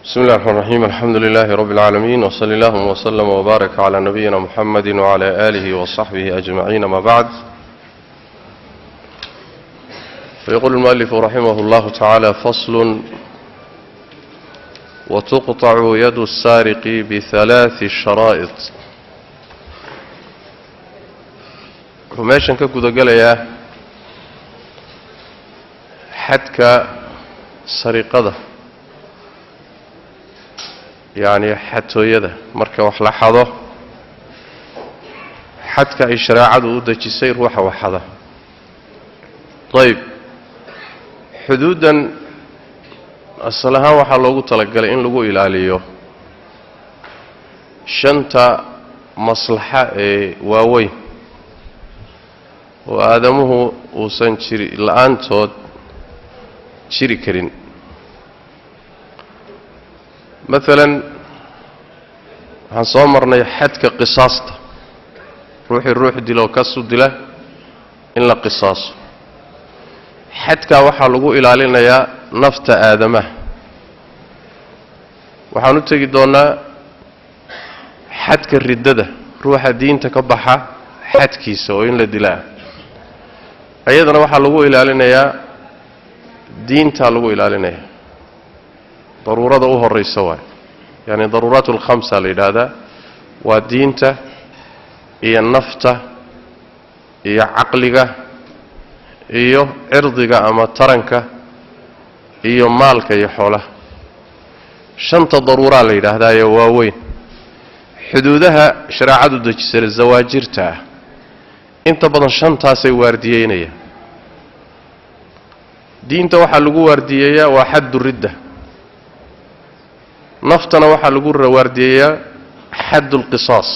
بسم الله الرحمن الرحيم، الحمد لله رب العالمين، وصلى اللهم وسلم وبارك على نبينا محمد وعلى آله وصحبه أجمعين، ما بعد. فيقول المؤلف رحمه الله تعالى: فصل. وتقطع يد السارق بثلاث شرائط. Wuxuu meeshan ka gudagelayaa xadka sariqada, yacni xatooyada. Marka wax la xado, xadka ay shareecadu u dejisay ruuxa wax xada. Ayib, xuduuddan asal ahaan waxaa loogu talagalay in lagu ilaaliyo shanta maslaxa ee waaweyn oo aadamuhu uusan jiri la-aantood jiri karin. Maalan, waxaan soo marnay xadka qisaasta, ruuxii ruux diloo kasu dila in la qisaaso. Xadkaa waxaa lagu ilaalinayaa nafta aadamaha. Waxaan u tegi doonnaa xadka riddada, ruuxa diinta ka baxa xadkiisa oo in la dilaa. Ayadana waxaa lagu ilaalinayaa diintaa lagu ilaalinayaa, daruurada u horraysa waay, yacni daruuraat alkhamsa la yidhaahdaa, waa diinta iyo nafta iyo caqliga iyo cirdiga ama taranka iyo maalka iyo xoolaha. Shanta daruuraa la yidhaahdaa ee waaweyn. Xuduudaha shareecadu dejisay zawaajirta ah inta badan shantaasay waardiyeynayaan. Diinta waxaa lagu waardiyeeyaa waa xaddu ridda, naftana waxaa lagu waardiyeeyaa xaddulqisaas,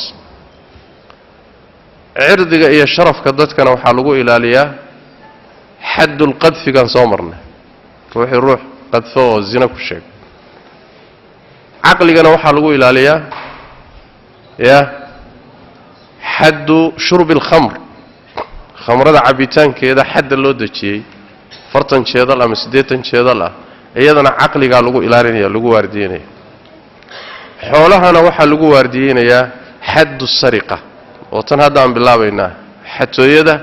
cirdiga iyo sharafka dadkana waxaa lagu ilaaliyaa xaddulqadfigaan soo marnay, ruuxii ruux qadfo oo zina ku sheego. Caqligana waxaa lagu ilaaliyaa ya xaddu shurbi alkhamr, khamrada cabbitaankeeda xadda loo dejiyey 40 jeedal ama 80 jeedal ah, iyadana caqligaa lagu ilaalinaya, lagu waardiyeynaya. Xoolahana waxaa lagu waardiyeynayaa xaddu sariqa, oo tan hadda aan bilaabaynaa xatooyada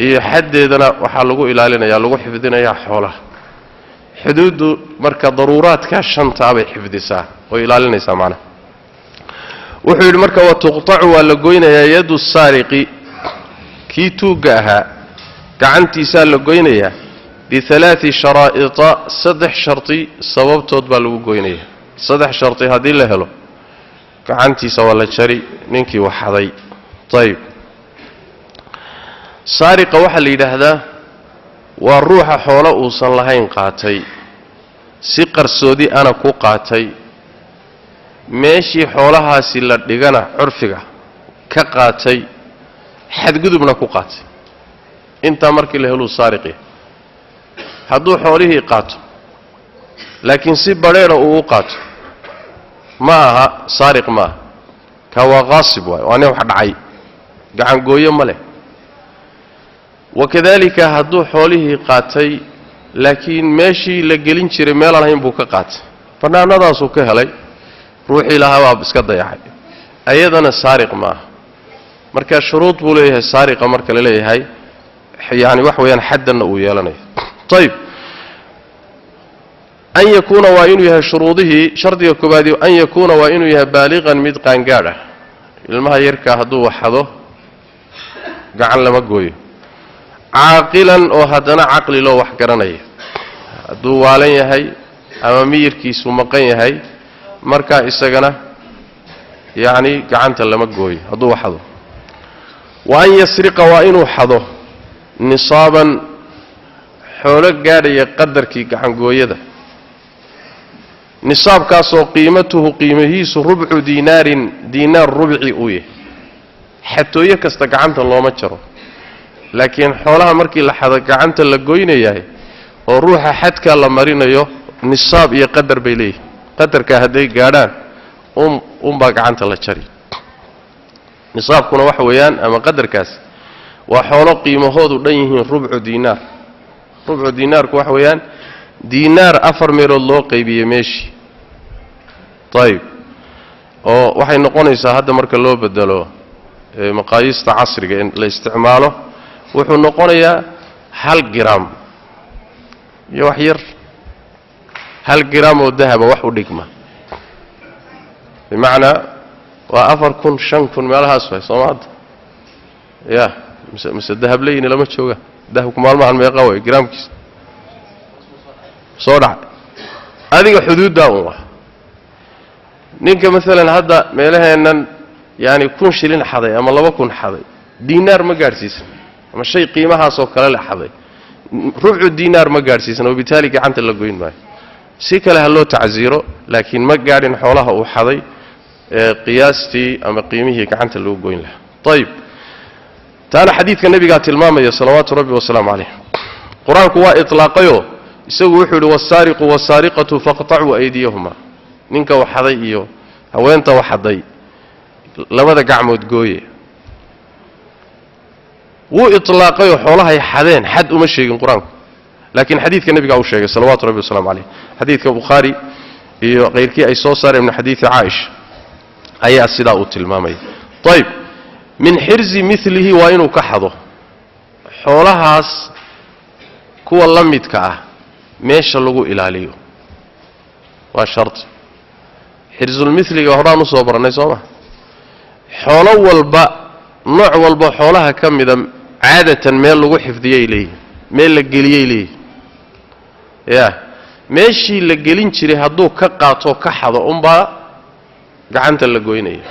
iyo xaddeedana waxaa lagu ilaalinayaa, lagu xifdinayaa xoolaha. Xuduuddu marka daruuraadkaa shantaa bay xifdisaa oo ilaalinaysaa macnaha. Wuxuu yidhi marka: wa tuqtacu, waa la goynayaa, yadu saariqi, kii tuugga ahaa gacantiisaa la goynayaa, bialaai sharaa'ita, 3 sharti sababtood baa lagu goynayaa. 3 sharti haddii la helo, gacantiisa waa la jari ninkii waxaday. Ayib, saariqa waxaa la yidhaahdaa waa ruuxa xoolo uusan lahayn qaatay, si qarsoodi ana ku qaatay, meeshii xoolahaasi la dhigana curfiga ka qaatay, xadgudubna ku qaatay. Intaa markii la heluu saariqya. Hadduu xoolihii qaato laakiin si badrheera uu u qaato, ma aha saariq, ma aha, kaa waa qaasib waay, waa nin wax dhacay, gacangooyo ma leh. Wakadaalika hadduu xoolihii qaatay laakiin meeshii la gelin jiray meelaan hayn buu ka qaatay, bannaanadaasuu ka helay, ruuxii lahaa baa iska dayacay, ayadana saariq ma aha. Marka shuruud buu leeyahay saariqa marka la leeyahay, yacni wax weeyaan xaddanna uu yeelanayo. Ayib, an yakuuna, waa inuu yahay shuruudihii. Shardiga koobaadi, an yakuuna, waa inuu yahay, baaliqan, mid qaangaadh ah. Ilmaha yarkaa hadduu waxado gacan lama gooyo. Caaqilan, oo haddana caqli loo wax garanaya. Hadduu waalan yahay ama miyirkiisu maqan yahay, markaa isagana yacni gacanta lama gooyo hadduu waxado. Wa an yasriqa, waa inuu xado, nisaaban, xoolo gaadhaya qadarkii gacangooyada, nisaabkaasoo qiimatuhu, qiimihiisu, rubcu diinaarin, diinaar rubci uu yahay. Xatooyo kasta gacanta looma jaro, laakiin xoolaha markii la xado gacanta la goynayahay oo ruuxa xadkaa la marinayo, nisaab iyo qadar bay leeyihin. Qadarkaa hadday gaadhaan unbaa gacanta la jari. Nisaabkuna waxa weeyaan ama qadarkaas waa xoolo qiimahoodu dhan yihiin rubcu diinaar. Rubcu diinaarku waxa weeyaan diinaar 4 meelood loo qaybiyey meeshii. Ayib, oo waxay noqonaysaa hadda marka loo bedelo maqaayiista casriga in la isticmaalo, wuxuu noqonayaa 1 giraam iyo wax yar, 1 giraam oo dahaba wax u dhigma. Bimacnaa waa 4000, 5000 meelahaas waay, sooma hadda? Ya mise dahableyni lama jooga? Dahabku maalmahan meeqa way giraamkiisa soo dhacay? Adiga xuduuddaa un waa. Ninka maalan hadda meelaheennan yaani 1000 shilin xaday ama 2000 xaday, diinaar ma gaadhsiisan, ama shay qiimahaasoo kale la xaday, rubcu diinaar ma gaadhsiisan, wabitaali gacanta la goyn maayo. Si kale ha loo tacsiiro, laakiin ma gaadhin xoolaha uu xaday ee qiyaastii ama qiimihii gacanta lagu goyn lahaa. Ayib, taana xadiidka nebigaa tilmaamaya salawaatu rabbi wasalaamu calayh. Qur-aanku waa itlaaqayoo isagu wuxuu yidhi wasaariqu wasaariqatu faqtacuu aydiyahuma, ninka waxaday iyo haweenta waxaday labada gacmood gooye. Wuu itlaaqayoo xoolahay xadeen xad uma sheegin qur-aanku, laakiin xadiidka nebigaa u sheegay salawaatu rabbi wasalamu calayh. Xadiidka Bukhaari iyo kayrkii ay soo saareen min xadiidi Caaisha ayaa sidaa uu tilmaamaya. Ayib, min xirzi milihi waa inuu ka xado xoolahaas kuwa la midka ah meesha lagu ilaaliyo, waa sharti. Xirsulmiliga horaan usoo barannay, soo ma? Xoolo walba, nooc walba xoolaha ka mida caadatan meel lagu xifdiyay leeyihin, meel la geliyey leeyihin. Ya meeshii la gelin jiray hadduu ka qaatoo ka xado unbaa gacanta la goynaya.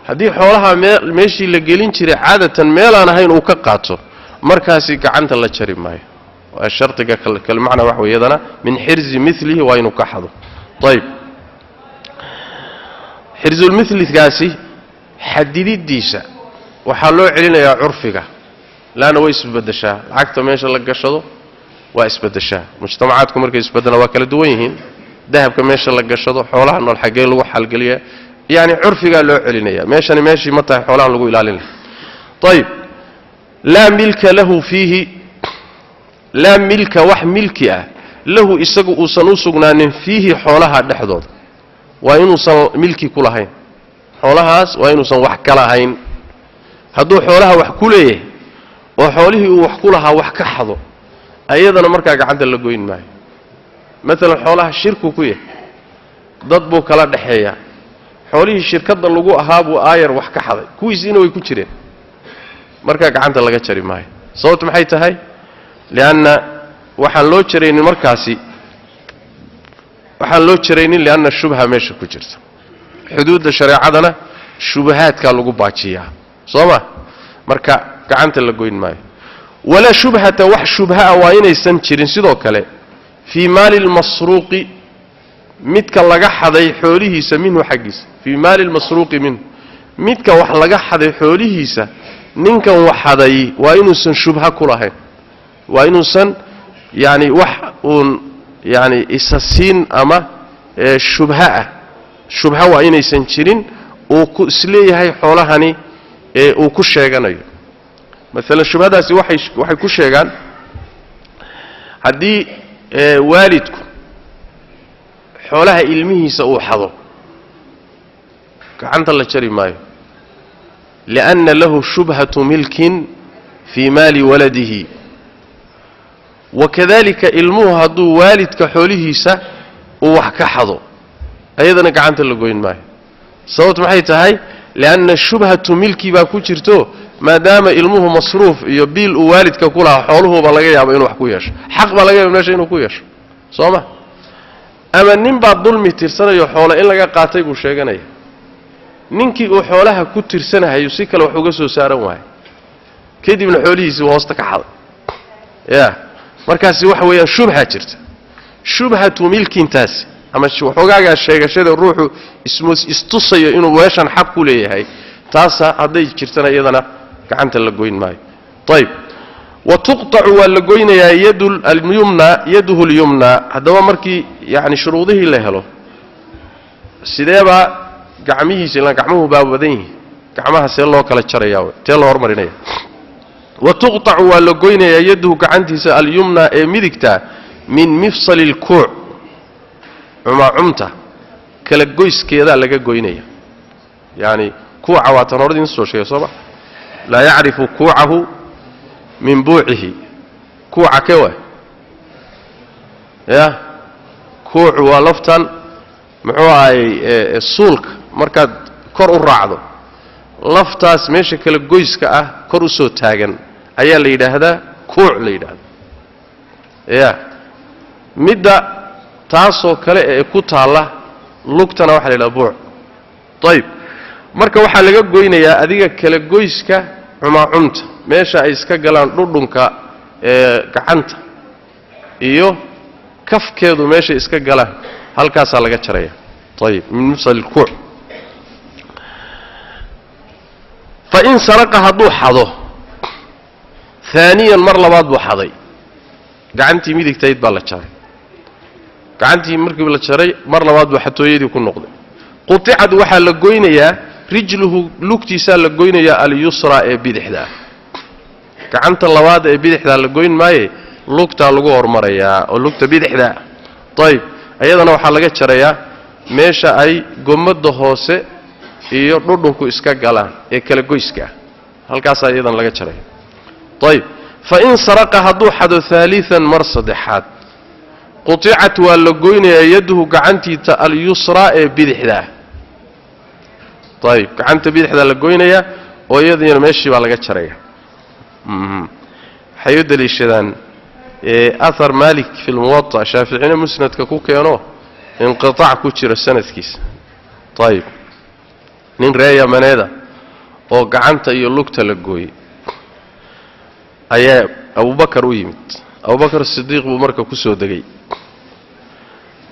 Haddii xoolaha meeshii la gelin jiray caadatan meelaan ahayn uu ka qaato, markaasi gacanta la jari maayo. Waa shardiga kale, macnaa wax weeyadana min xirzi milihi waa inuu ka xado. Ayib, xirsulmilikaasi xadididiisa waxaa loo celinayaa curfiga, laanna way isbedeshaa. Lacagta meesha la gashado waa isbedeshaa, mujtamacaadku markay isbedelaan waa kala duwan yihiin. Dahabka meesha la gashado, xoolaha nool xaggee lagu xalgeliyaa, yacni curfigaa loo celinaya. Meeshani meeshii ma tahay xoolaha lagu ilaalin laha. Ayib, laa milka lahu fiihi, laa milka wax milki ah lahu isagu uusan u sugnaanin fiihi xoolaha dhexdooda, waa inuusan milki ku lahayn xoolahaas, waa inuusan wax ka lahayn. Hadduu xoolaha wax ku leeyahay oo xoolihii uu wax ku lahaa wax ka xado, ayadana markaa gacanta la goyn maayo. Maalan xoolaha shirku ku yahay, dad buu kala dhexeeyaa, xoolihii shirkadda lagu ahaa buu aayar wax ka xaday, kuwiisiina way ku jireen, markaa gacanta laga jari maayo. Sababtu maxay tahay? Lianna waxaan loo jaraynin markaasi, waxaan loo jaraynin lianna shubha meesha ku jirta. Xuduudda shareecadana shubahaadkaa lagu baajiyaa, soo ma? Marka gacanta la goyn maayo. Walaa shubhata, wax shubha ah waa inaysan jirin sidoo kale fii maali lmasruuqi, midka laga xaday xoolihiisa, minhu xaggiisa. Fii maali lmasruuqi minhu, midka wax laga xaday xoolihiisa, ninkan wax xaday waa inuusan shubha ku lahayn, waa inuusan yacni wax uun yacni isa siin ama shubha ah, shubha waa inaysan jirin uu ku isleeyahay xoolahani ee uu ku sheeganayo. Maalan shubhadaasi waxay ku sheegaan haddii waalidku xoolaha ilmihiisa uu xado, gacanta la jari maayo, lianna lahu shubhatu milkin fii maali waladihi. Wakadalika ilmuhu hadduu waalidka xoolihiisa uu wax ka xado, ayadana gacanta la goyn maayo. Sababtu maxay tahay? Lianna shubhatu milki baa ku jirto, maadaama ilmuhu masruuf iyo biil uu waalidka ku lahaa, xooluhuuba laga yaabo inuu wax ku yeesho, xaq baa laga yaaba meesha inuu ku yeesho, soo ma? Ama nin baa dulmi tirsanayo, xoolo in laga qaatay buu sheeganaya, ninkii uu xoolaha ku tirsanahayo si kale wax uga soo saaran waayo, kadibna xoolihiisii hoosta ka xaday. Ya markaasi waxa weeyaan shubha jirta, shubhatu milkintaasi ama waxoogaagaa sheegashada ruuxu istusayo inuu meeshan xaq ku leeyahay, taasa hadday jirtana iyadana gacanta la goyn maayo. Ayib, wa tuqtacu waa la goynayaa yadulyumna, yaduhu lyumna. Haddaba markii yani shuruudihii la helo, sideebaa gacmihiisa, ilaan gacmuhu baa badan yihiin, gacmaha see loo kala jarayaa, tee loo hormarinaya? Wa tuqtacu waa la goynayaa yaduhu gacantiisa alyumna ee midigta min mifsali lkuuc, cumaacumta Kala goyskeedaa laga goynaya. Yacani kuuca waa tan hore idin soo sheegay, soo ma? Laa yacrifu kuucahu min buucihi. Kuuca kee waay? Ya, kuucu waa laftan, muxuu ahay, suulka markaad kor u raacdo, laftaas meesha kala goyska ah kor u soo taagan ayaa la yidhaahdaa kuuc la yidhaahdaa. Ya, midda taasoo kale ee ku taalla lugtana waxa la yidhahda buuc. Ayib, marka waxaa laga goynayaa adiga kala goyska cumaacumta, meesha ay iska galaan dhudhunka ee gacanta iyo kafkeedu meeshay iska galaan, halkaasaa laga jaraya. Ayib, min mifsal ilkuuc. Fa in saraqa, hadduu xado, haaniyan, mar labaad buu xaday. Gacantii midigtayd baa la jaray. Gacantii markii la jaray, mar labaad buu xatooyadii ku noqday. Quticad, waxaa la goynayaa, rijluhu, lugtiisaa la goynayaa, alyusraa, ee bidixda ah. Gacanta labaad ee bidixdaa la goyn maaye, lugtaa lagu hormarayaa oo lugta bidixda ah. Ayib, iyadana waxaa laga jarayaa meesha ay gomadda hoose iyo dhudhunku iska galaan ee kala goyska ah, halkaasaa iyadana laga jaraya. Ayib, fa in saraqa, hadduu xado, haalian, mar saddexaad, quطicat, waa la goynayaa, yaduhu, gacantiisa, alyusraa, ee bidixda ah. Ayib, gacanta bidixdaa la goynayaa oo iyadiina meeshii baa laga jaraya. Waxay u deliishadaan ahar Malik fi lmuwaطa, Shaaficina musnadka ku keeno, inqiطaac ku jiro sanadkiisa. Ayib, nin ree Yamaneeda oo gacanta iyo lugta la gooyey ayaa Abubakar u yimid. Abubakar Sidiiq buu marka ku soo degay.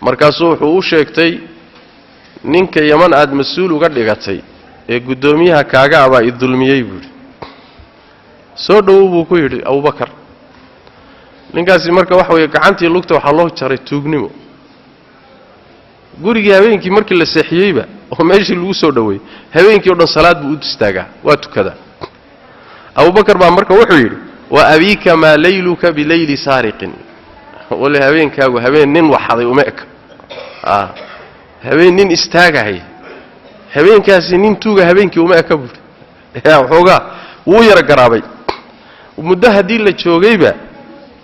Markaasuu wuxuu u sheegtay: "Ninka Yaman aada mas-uul uga dhigatay ee guddoomiyaha kaaga abaa i dulmiyey," buu yidhi. "Soo dhowow," buu ku yidhi Abubakar. Ninkaasi marka waxa weeye gacantii lugta waxaa loo jaray tuugnimo. Gurigii habeenkii markii la seexiyeyba oo meeshii lagu soo dhoweeyey, habeenkii o dhan salaad buu u istaagaa, waa tukadaa. Abubakar baa marka wuxuu yidhi: "Wa abiika, maa layluka bileyli saariqin." Wale, habeenkaagu habeen nin waxaday uma eka. Habeen nin istaagahay, habeenkaasi nin tuuga habeenkii uma eka, buuri. Ya, waxoogaa wuu yara garaabay. Muddo haddii la joogayba,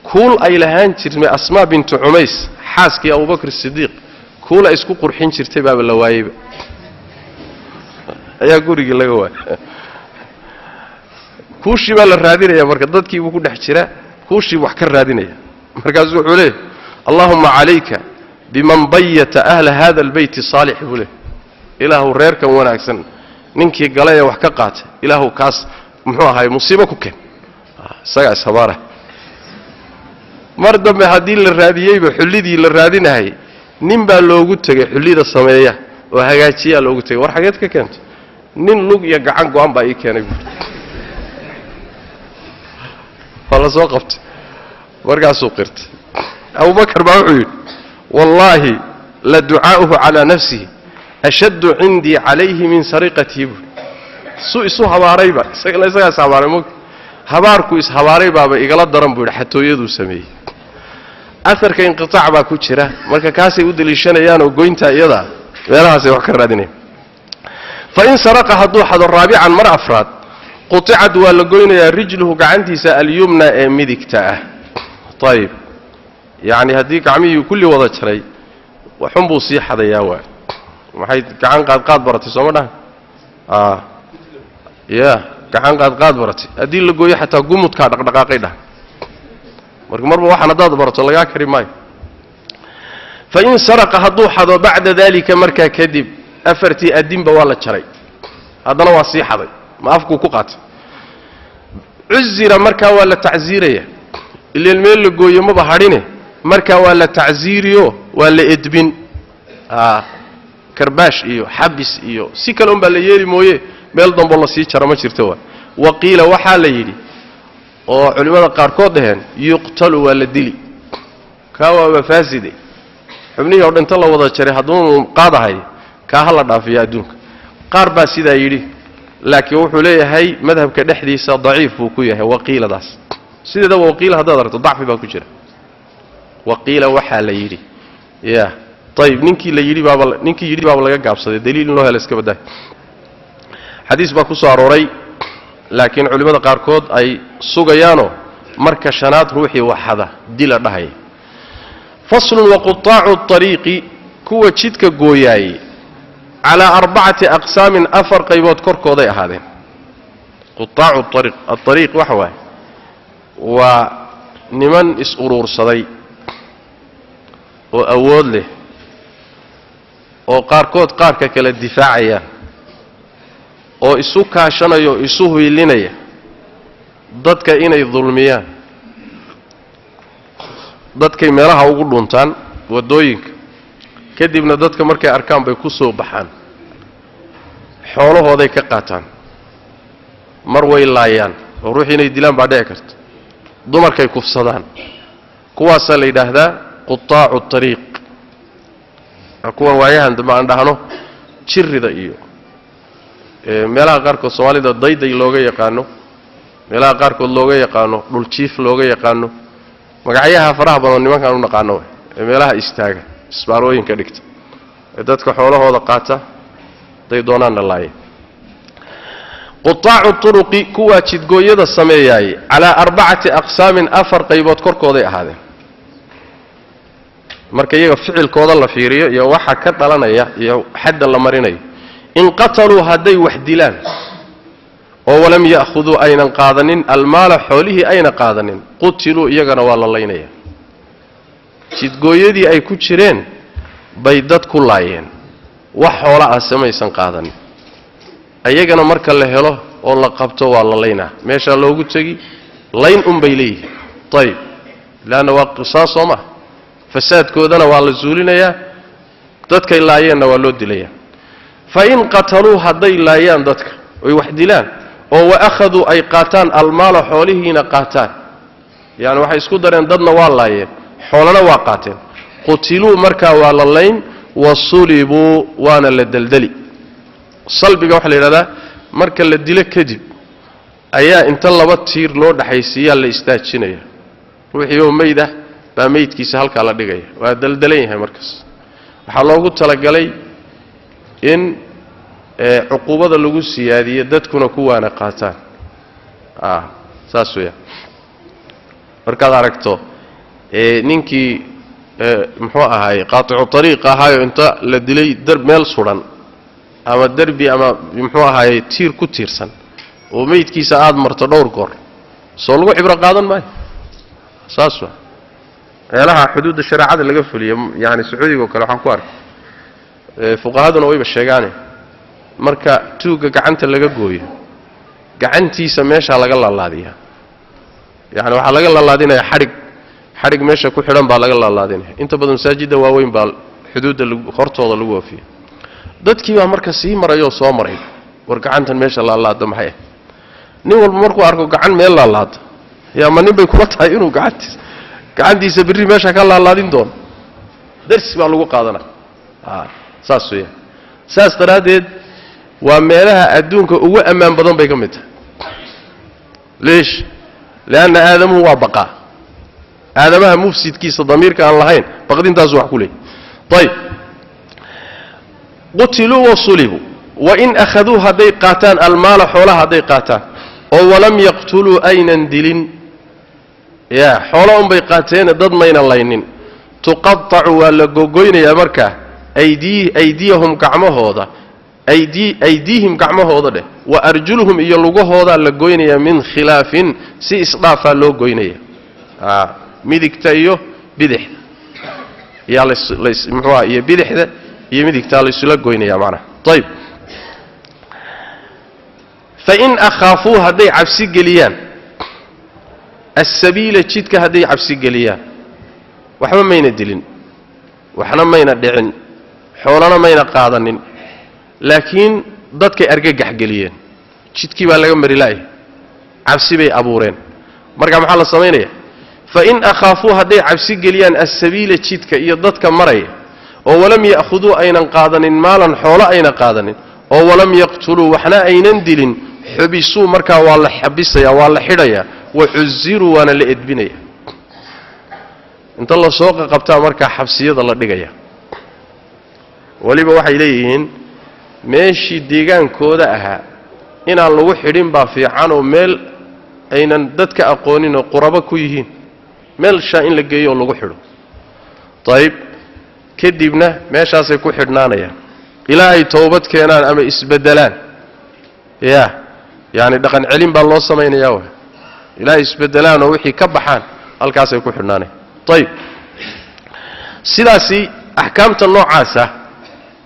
kuul ay lahaan jirtay Asmaa bintu Cumays, xaaskii Abubakr Sidiiq, kuul ay isku qurxin jirtay baaba la waayeyba, ayaa gurigii laga waayay. Kuushii baa la raadinaya. Marka dadkii buu ku dhex jira, kuushii wax ka raadinaya. Markaasuu wuxuu leeyahy: "Allahuma calayka biman bayata ahla hada albeyti saalix," buu leey. "Ilaahu, reerkan wanaagsan ninkii galay ee wax ka qaatay, Ilaahu kaas, muxuu ahaay, musiibo ku keen." Isagaa ishabaara. Mar dambe haddii la raadiyeyba, xullidii la raadinahay, nin baa loogu tegey xullida sameeya oo hagaajiyaa loogu tegey. "War, xageed ka keentay?" "Nin lug iyo gacan go-an baa ii keenay," buuri. Waa la soo qabtay, markaasuu qirtay. Abubakar baa wuxuu yidhi: "Wallaahi la ducaa'uhu calaa nafsihi ashaddu cindii calayhi min sariqatihi," buuri. Suu isu habaarayba, isagaa is habaaray mog, habaarku ishabaaray baaba igala daran, buu yidhi, xatooyaduu sameeyey. Aharka inqitaac baa ku jira, marka kaasay u deliishanayaanoo goyntaa iyadaa meelahaasay wax ka raadinayan. Fa in saraqa, hadduu xado, raabican, mar afraad, quticad, waa la goynayaa, rijluhu, gacantiisa, alyumna, ee midigta ah. Ayib, yacni haddii gacmihii kulli wada jaray, waxun buu sii xadayaa. Waay, maxay gacan qaadqaad baratay, sooma dhaha? Ya, gacan qaadqaad baratay haddii la gooyo, xataa gumudkaa dhaqdhaqaaqay dhaha. Marka marba waxaan haddaad barato, lagaa kari maayo. Fa in saraqa, hadduu xado, bacda daalika, markaa kadib, afartii adinba waa la jaray, haddana waa sii xaday, ma afkuu ku qaatay, cuzira, markaa waa la tacsiiraya. Ileen meel la gooyo maba hadhine. Markaa waa la tacsiiriyo, waa la edbin, karbaash iyo xabis iyo si kale un baa la yeeli mooye, meel dambo la sii jaro ma jirto. Waa wa qiila, waxaa la yidhi oo culimmada qaarkood dhaheen: yuqtalu, waa la dili. Kaa waaba faaside, xubnihii oo dhinto la wada jaray hadduunu qaadahay, kaa ha la dhaafiyo adduunka. Qaar baa sidaa yidhi, laakiin wuxuu leeyahay madhabka dhexdiisa daciif buu ku yahay waqiiladaas. Sideedaba waqiila haddaad aragto, dacfi baa ku jira. Waqiila, waxaa la yidhi ya. Ayib, ninkii la yidhi baaba, ninkii yidhi baaba laga gaabsaday, daliil in loo hela iska baddaay. Xadiis baa ku soo arooray, laakiin culimmada qaarkood ay sugayaanoo marka shanaad ruuxii waxada dila dhahaya. Faslun. Waqutaacu ariiqi, kuwa jidka gooyaayey, calaa 4 aqsaamin, afar qaybood korkooday ahaadeen. Qutaacu ariiq, aariiq waxa waaye waa niman is-uruursaday oo awood leh oo qaarkood qaarka kale difaacayaan oo isu kaashanaya oo isu hiilinaya dadka inay dulmiyaan. Dadkay meelaha ugu dhuntaan waddooyinka, kadibna dadka markay arkaan bay ku soo baxaan, xoolahooday ka qaataan, mar way laayaan oo ruuxii inay dilaan baa dhici karta, dumarkay kufsadaan. Kuwaasaa la yidhaahdaa qutaacu tariiq. Kuwan waayahan dambe aan dhahno jirida iyo meelaha qaarkood Soomaalida dayday looga yaqaano, meelaha qaarkood looga yaqaano dhuljiif looga yaqaano, magacyaha faraha badan nimankaan u naqaano ee meelaha istaaga, isbaarooyinka dhigta, ee dadka xoolahooda qaata, day doonaanna laaya. Qutaacu turuqi, kuwaa jidgooyada sameeyaayey, calaa 4 aqsaamin, afar qaybood korkooday ahaadeen. Marka iyaga ficilkooda la fiiriyo iyo waxa ka dhalanaya iyo xadda la marinayo, in qataluu, hadday wax dilaan oo walam ya'khuduu, aynan qaadanin, almaala, xoolihii ayna qaadanin, qutiluu, iyagana waa la laynaya. Jidgooyadii ay ku jireen bay dad ku laayeen, wax xoola ah samaysan qaadanin, ayagana marka la helo oo la qabto waa la laynaa, meeshaa loogu tegi, layn un bay leeyihiin. Ayib, leanna waa qisaas soo maha, fasaadkoodana waa la zuulinayaa, dadkay laayeenna waa loo dilayaa. Fa in qataluu, hadday laayaan dadka oy wax dilaan oo wa akhaduu, ay qaataan, almaala, xoolihiina qaataan, yacani waxay isku dareen, dadna waa laayeen, xoolana waa qaateen, qutiluu, markaa waa la layn, wa sulibuu, waana la deldeli. Salbiga waxaa la yidhahdaa marka la dilo kadib ayaa inta laba tiir loo dhexaysiiyaa la istaajinaya, ruuxii oo meyd ah baa meydkiisa halkaa la dhigaya, waa deldelan yahay. Markaas waxaa loogu talagalay in cuquubada lagu siyaadiyo, dadkuna kuwaana qaataan. Saas weeyaan. Markaad aragto ninkii muxuu ahaayey qaaticu ariiq ahaayo inta la dilay meel sudan ama derbi ama muxuu ahaayey tiir ku tiirsan oo meydkiisa aada marto dhowr goor, soo lagu cibro qaadan maayo. Saas waa meelaha xuduudda shareecada laga fuliyo. Yani Sacuudiga oo kale waxaan ku arkay, fuqahaduna wayba sheegaane, marka tuugga gacanta laga gooyo, gacantiisa meeshaa laga laalaadiyaa, yani waxaa laga laalaadinayaa xadhig, xadhig meesha ku xidhan baa laga laalaadinaya. Inta badan masaajidda waaweyn baa xuduudda hortooda lagu oofiya. Dadkii baa marka sii marayoo soo maray, war gacantan meesha laalaada maxay ah? Nin walba markuu arko gacan meel laalaada, yaa ma nin bay kula tahay inuu gacantiisa birri meesha ka laalaadin doono? Darsi baa lagu qaadanaya. Saas weeyaan. Saas daraaddeed waa meelaha adduunka ugu ammaan badan bay ka mid tahay. Leesh? Lianna aadamuhu waa baqaa, aadamaha mufsidkiisa damiirka aan lahayn baqdintaasu wax ku leeyay. Ayib, qutiluu wa sulibuu. Wain akhaduu, hadday qaataan, almaala, xoolaha hadday qaataan oo walam yaqtuluu, aynan dilin, yaa xoola unbay qaateene dad maynan laynin, tuqatacu, waa la gogoynayaa markaa, aydiyahum gacmahooda, aydiihim gacmahooda dheh, wa arjuluhum iyo lugahoodaa la goynayaa, min khilaafin, si isdhaafaa loo goynaya, midigta iyo bidixda yaa muxuuha iyo bidixda iyo midigtaa laysula goynaya macnaha. Ayib, fain akhaafuu, hadday cabsi geliyaan, assabiila, jidka hadday cabsi geliyaan, waxba mayna dilin, waxna mayna dhicin, xoolana mayna qaadanin, laakiin dadkay argagax geliyeen, jidkii baa laga mari la'yahay, cabsi bay abuureen, marka maxaa la samaynaya? Fain akhaafuu, hadday cabsi geliyaan, assabiila, jidka iyo dadka maraya, oo walam ya'khuduu, aynan qaadanin, maalan, xoolo ayna qaadanin, oo walam yaqtuluu, waxna aynan dilin, xubisuu, markaa waa la xabisaya, waa la xidhayaa, wa cusiruu, waana la edbinaya. Inta la soo qaqabtaa markaa xabsiyada la dhigaya. Weliba waxay leeyihiin meeshii deegaankooda ahaa inaan lagu xidhin baa fiicanoo meel aynan dadka aqoonin oo qurabo ku yihiin meelshaa in la geeyo oo lagu xidho. Ayib, kadibna meeshaasay ku xidhnaanayaan ilaa ay towbad keenaan ama isbeddelaan. Ya yacni dhaqan celin baa loo samaynayaa waay, ilaa ay isbeddelaan oo wixii ka baxaan halkaasay ku xidhnaanayaan. Ayib, sidaasi axkaamta noocaasa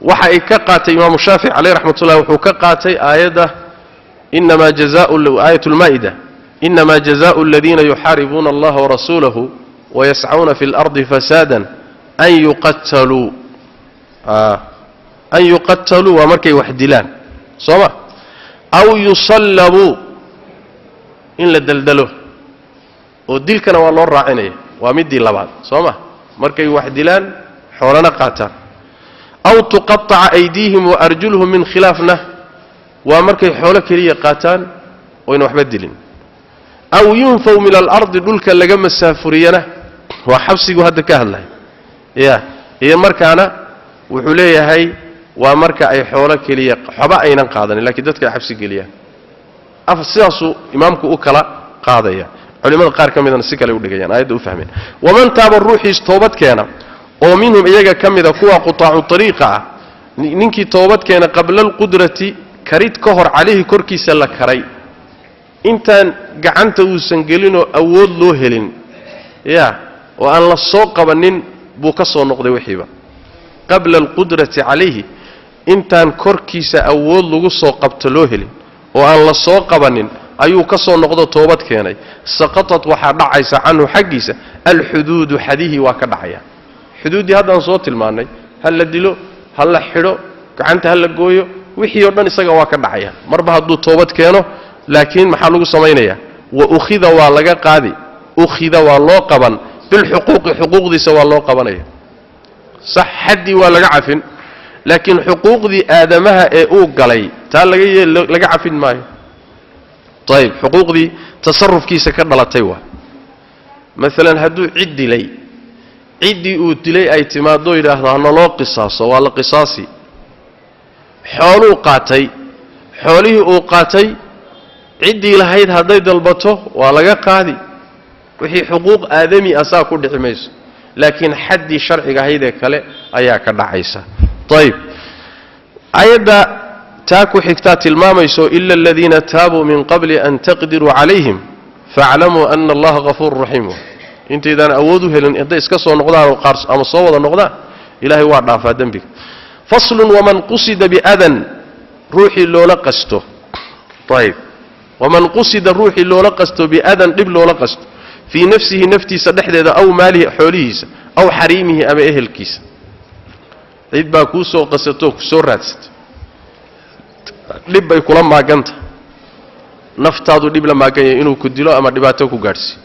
waxa ay ka qaatay imaamu Shaafici caleyh raxmatullahi, wuxuu ka qaatay aayadda inamaa jazaau aayat lmaa'ida, inama jazaau aladiina yuxaaribuuna allaha warasuulahu wayascauna fi اlardi fasaadan an yuqataluu. An yuqataluu waa markay wax dilaan, soo ma? Aw yusallabuu, in la deldelo oo dilkana waa loo raacinaya, waa midii labaad, soo ma? Markay wax dilaan xoolana qaataan. Aw tuqataca aydiihim wa arjuluhum min khilaafna waa markay xoolo keliya qaataan oyna waxba dilin. Aw yunfaw min alardi, dhulka laga masaafuriyana waa xabsigu hadda ka hadlaya. Ya iyo markaana wuxuu leeyahay waa marka ay xoolo keliya xoba aynan qaadanin, lakiin dadka ay xabsi geliyaan. Sidaasuu imaamku u kala qaadaya, culimada qaar ka midana si kale u dhigayaan aayadda u fahmeen. Waman taaba, ruuxiis toobad keena oo minhum iyaga ka mida kuwa qutaacu ariiqa ah, ninkii toobad keena qabla alqudrati, karid ka hor, calayhi korkiisa la karay, intaan gacanta uusan gelinoo awood loo helin, ya oo aan la soo qabanin buu ka soo noqday wixiiba. Qabla alqudrati calayhi, intaan korkiisa awood lagu soo qabto loo helin oo aan la soo qabanin ayuu ka soo noqdo toobad keenay. Saqatat, waxaa dhacaysa canhu xaggiisa alxuduudu, xadihii waa ka dhacaya. Xuduuddii haddaan soo tilmaannay, ha la dilo, ha la xidho, gacanta ha la gooyo, wixii o dhan isaga waa ka dhacaya marba hadduu toobad keeno. Laakiin maxaa lagu samaynayaa? Wa ukhida, waa laga qaadi, ukhida waa loo qaban, bilxuquuqi, xuquuqdiisa waa loo qabanaya. Sax, xaddii waa laga cafin, laakiin xuquuqdii aadamaha ee uu galay taa laga laga cafin maayo. Ayib, xuquuqdii tasarufkiisa ka dhalatay waa maalan hadduu cid dilay, ciddii uu dilay ay timaadoo yidhaahdo hanaloo qisaaso, waa la qisaasi. Xooluu qaatay, xoolihii uu qaatay ciddii lahayd hadday dalbato waa laga qaadi. Wixii xuquuq aadami ah saa ku dhici mayso, laakiin xaddii sharciga ahayd ee kale ayaa ka dhacaysa. Ayib, aayadda taa ku xigtaa tilmaamayso ila aladiina taabuu min qabli an taqdiruu calayhim faaclamuu ana allaha hafuurun raxiim. Intaydaan awood u helin hadday iska soo noqdaan oo qaar ama soo wada noqdaan, ilaahay waa dhaafaa dembiga. Faslun, waman qusida biadan, ruuxii loola qasto. Ayib, waman qusida, ruuxii loola qasto, biadan, dhib loola qasto, fii nafsihi, naftiisa dhexdeeda, aw maalihi, xoolihiisa, aw xariimihi, ama ehelkiisa. Cid baa kuu soo qasatoo ku soo raadsatay, dhib bay kula maaganta, naftaadu dhib la maagan yahay, inuu ku dilo ama dhibaato ku gaadhsiiyo,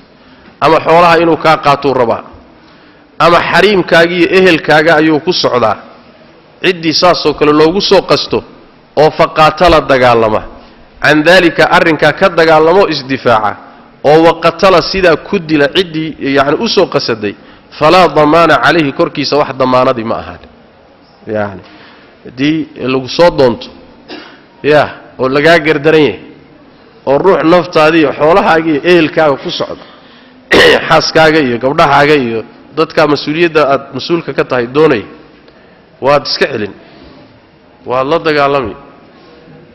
ama xoolaha inuu kaa qaatuu rabaa, ama xariimkaaga iyo ehelkaaga ayuu ku socdaa. Ciddii saasoo kale loogu soo qasto oo faqaatala, dagaalama, can daalika, arrinkaa ka dagaalamo, isdifaaca, oo waqatala, sidaa ku dila ciddii yacni u soo qasaday, falaa damaana calayhi, korkiisa wax damaanadii ma ahaan. Yacni haddii lagu soo doonto ya oo lagaa gardaran yahay oo ruux naftaada iyo xoolahaaga iyo ehelkaaga ku socda, xaaskaaga iyo gabdhahaaga iyo dadkaa mas-uuliyadda aad mas-uulka ka tahay doonaya, waad iska celin, waad la dagaalami.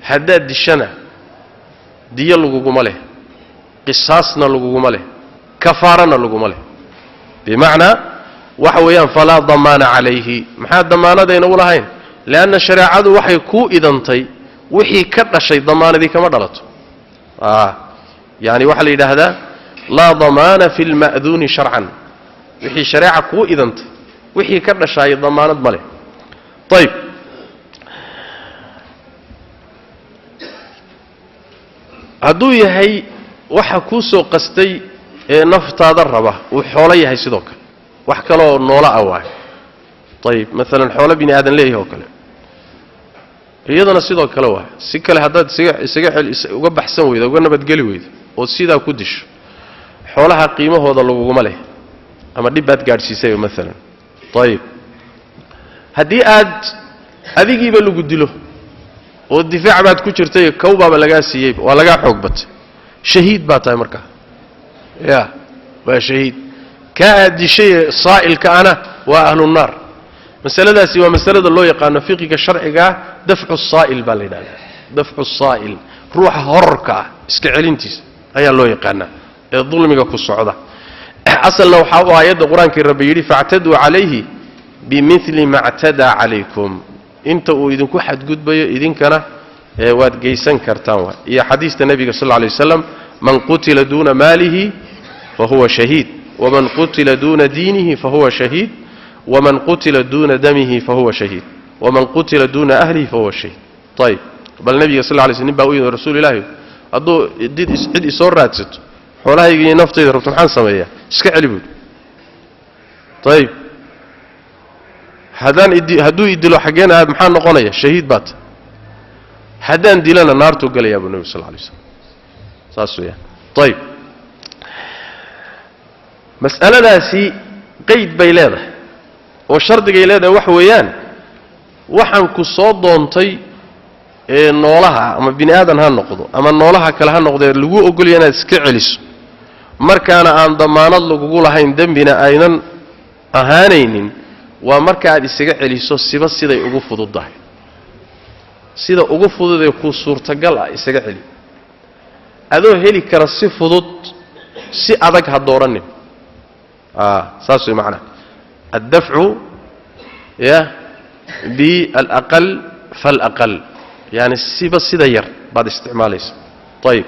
Haddaad dishana diyo laguguma leh, qisaasna laguguma leh, kafaarana laguma leh. Bimacnaa waxa weeyaan falaa damaana calayhi. Maxaa damaanadayna u lahayn? Leanna shareecadu waxay kuu idantay wixii ka dhashay damaanadii kama dhalato. Yani waxaa la yidhaahdaa laa damaana fi lma'duuni sharcan. Wixii shareeca kuu idantay wixii ka dhashaayay damaanad ma leh. Ayib, hadduu yahay waxa kuu soo qastay ee naftaada raba uu xoolo yahay, sidoo kale wax kaleoo noola ah waayo. Ayib, maalan xoolo bini aadan leeyahay oo kale, iyadana sidoo kale waay. Si kale haddaad isaga isaga uga baxsan weydo, uga nabadgeli weydo oo sidaa ku disho, xoolaha qiimahooda laguguma leh, ama dhib baad gaadhsiisayba maalan. Ayib, haddii aad Adigiiba lagu dilo oo difaac baad ku jirtay, kowbaaba lagaa siiyeyba, waa lagaa xoog batay, shahiid baa tahay markaa. Ya, waa shahiid. Kaa aad dishay saa'ilka ana waa ahlunaar. Masaladaasi waa masalada loo yaqaano fiqiga sharcigaa dafcu saa'il baa la yidhahdaa. Dafcu saa'il, ruuxa horarka ah iska celintiisa ayaa loo yaqaanaa ee dulmiga ku socda. Asalna waxaa u aayadda qur-aankii Rabbi yidhi factaduu calayhi bimili ma ctadaa calaykum, inta uu idinku xadgudbayo idinkana waad geysan kartaan waay. Iyo xadiista nebiga sal lla lay waslam, man qutila duuna maalihi fahuwa shahiid, waman qutila duuna diinihi fahuwa shahiid, waman qutila duuna damihi fahuwa shahiid, waman qutila duuna ahlihi fahuwa shahiid. Ayib, bal nebiga sal lla lay sl nin baa u yimid, rasuul ilaahi, hadduu cid isoo raadsato xoolahayga iyo naftayda rabto maxaan sameeyaa? Iska celi buudi. Ayib, haddaan hadduu idilo xaggeen aad maxaa noqonaya? Shahiid baa ta. Haddaan dilana naartuu gelayaa buu nebigu sal lla lay slam. Saas weeyaan. Ayib, mas'aladaasi qayd bay leedahay oo shardigay leedahay waxa weeyaan, waxaan ku soo doontay ee noolaha ama bini aadan ha noqdo ama noolaha kale ha noqdee lagu ogolaya inaad iska celiso, markaana aan damaanad lagugu lahayn, dembina aynan ahaanaynin, waa marka aad isaga celiso siba siday ugu fududdahay, sida ugu fududee kuu suurtagal ah isaga celi. Adoo heli kara si fudud, si adag ha dooranin. Saas way macnaha addafcu ya bialaqal falaqal, yaani siba sida yar baad isticmaalaysa. Ayib,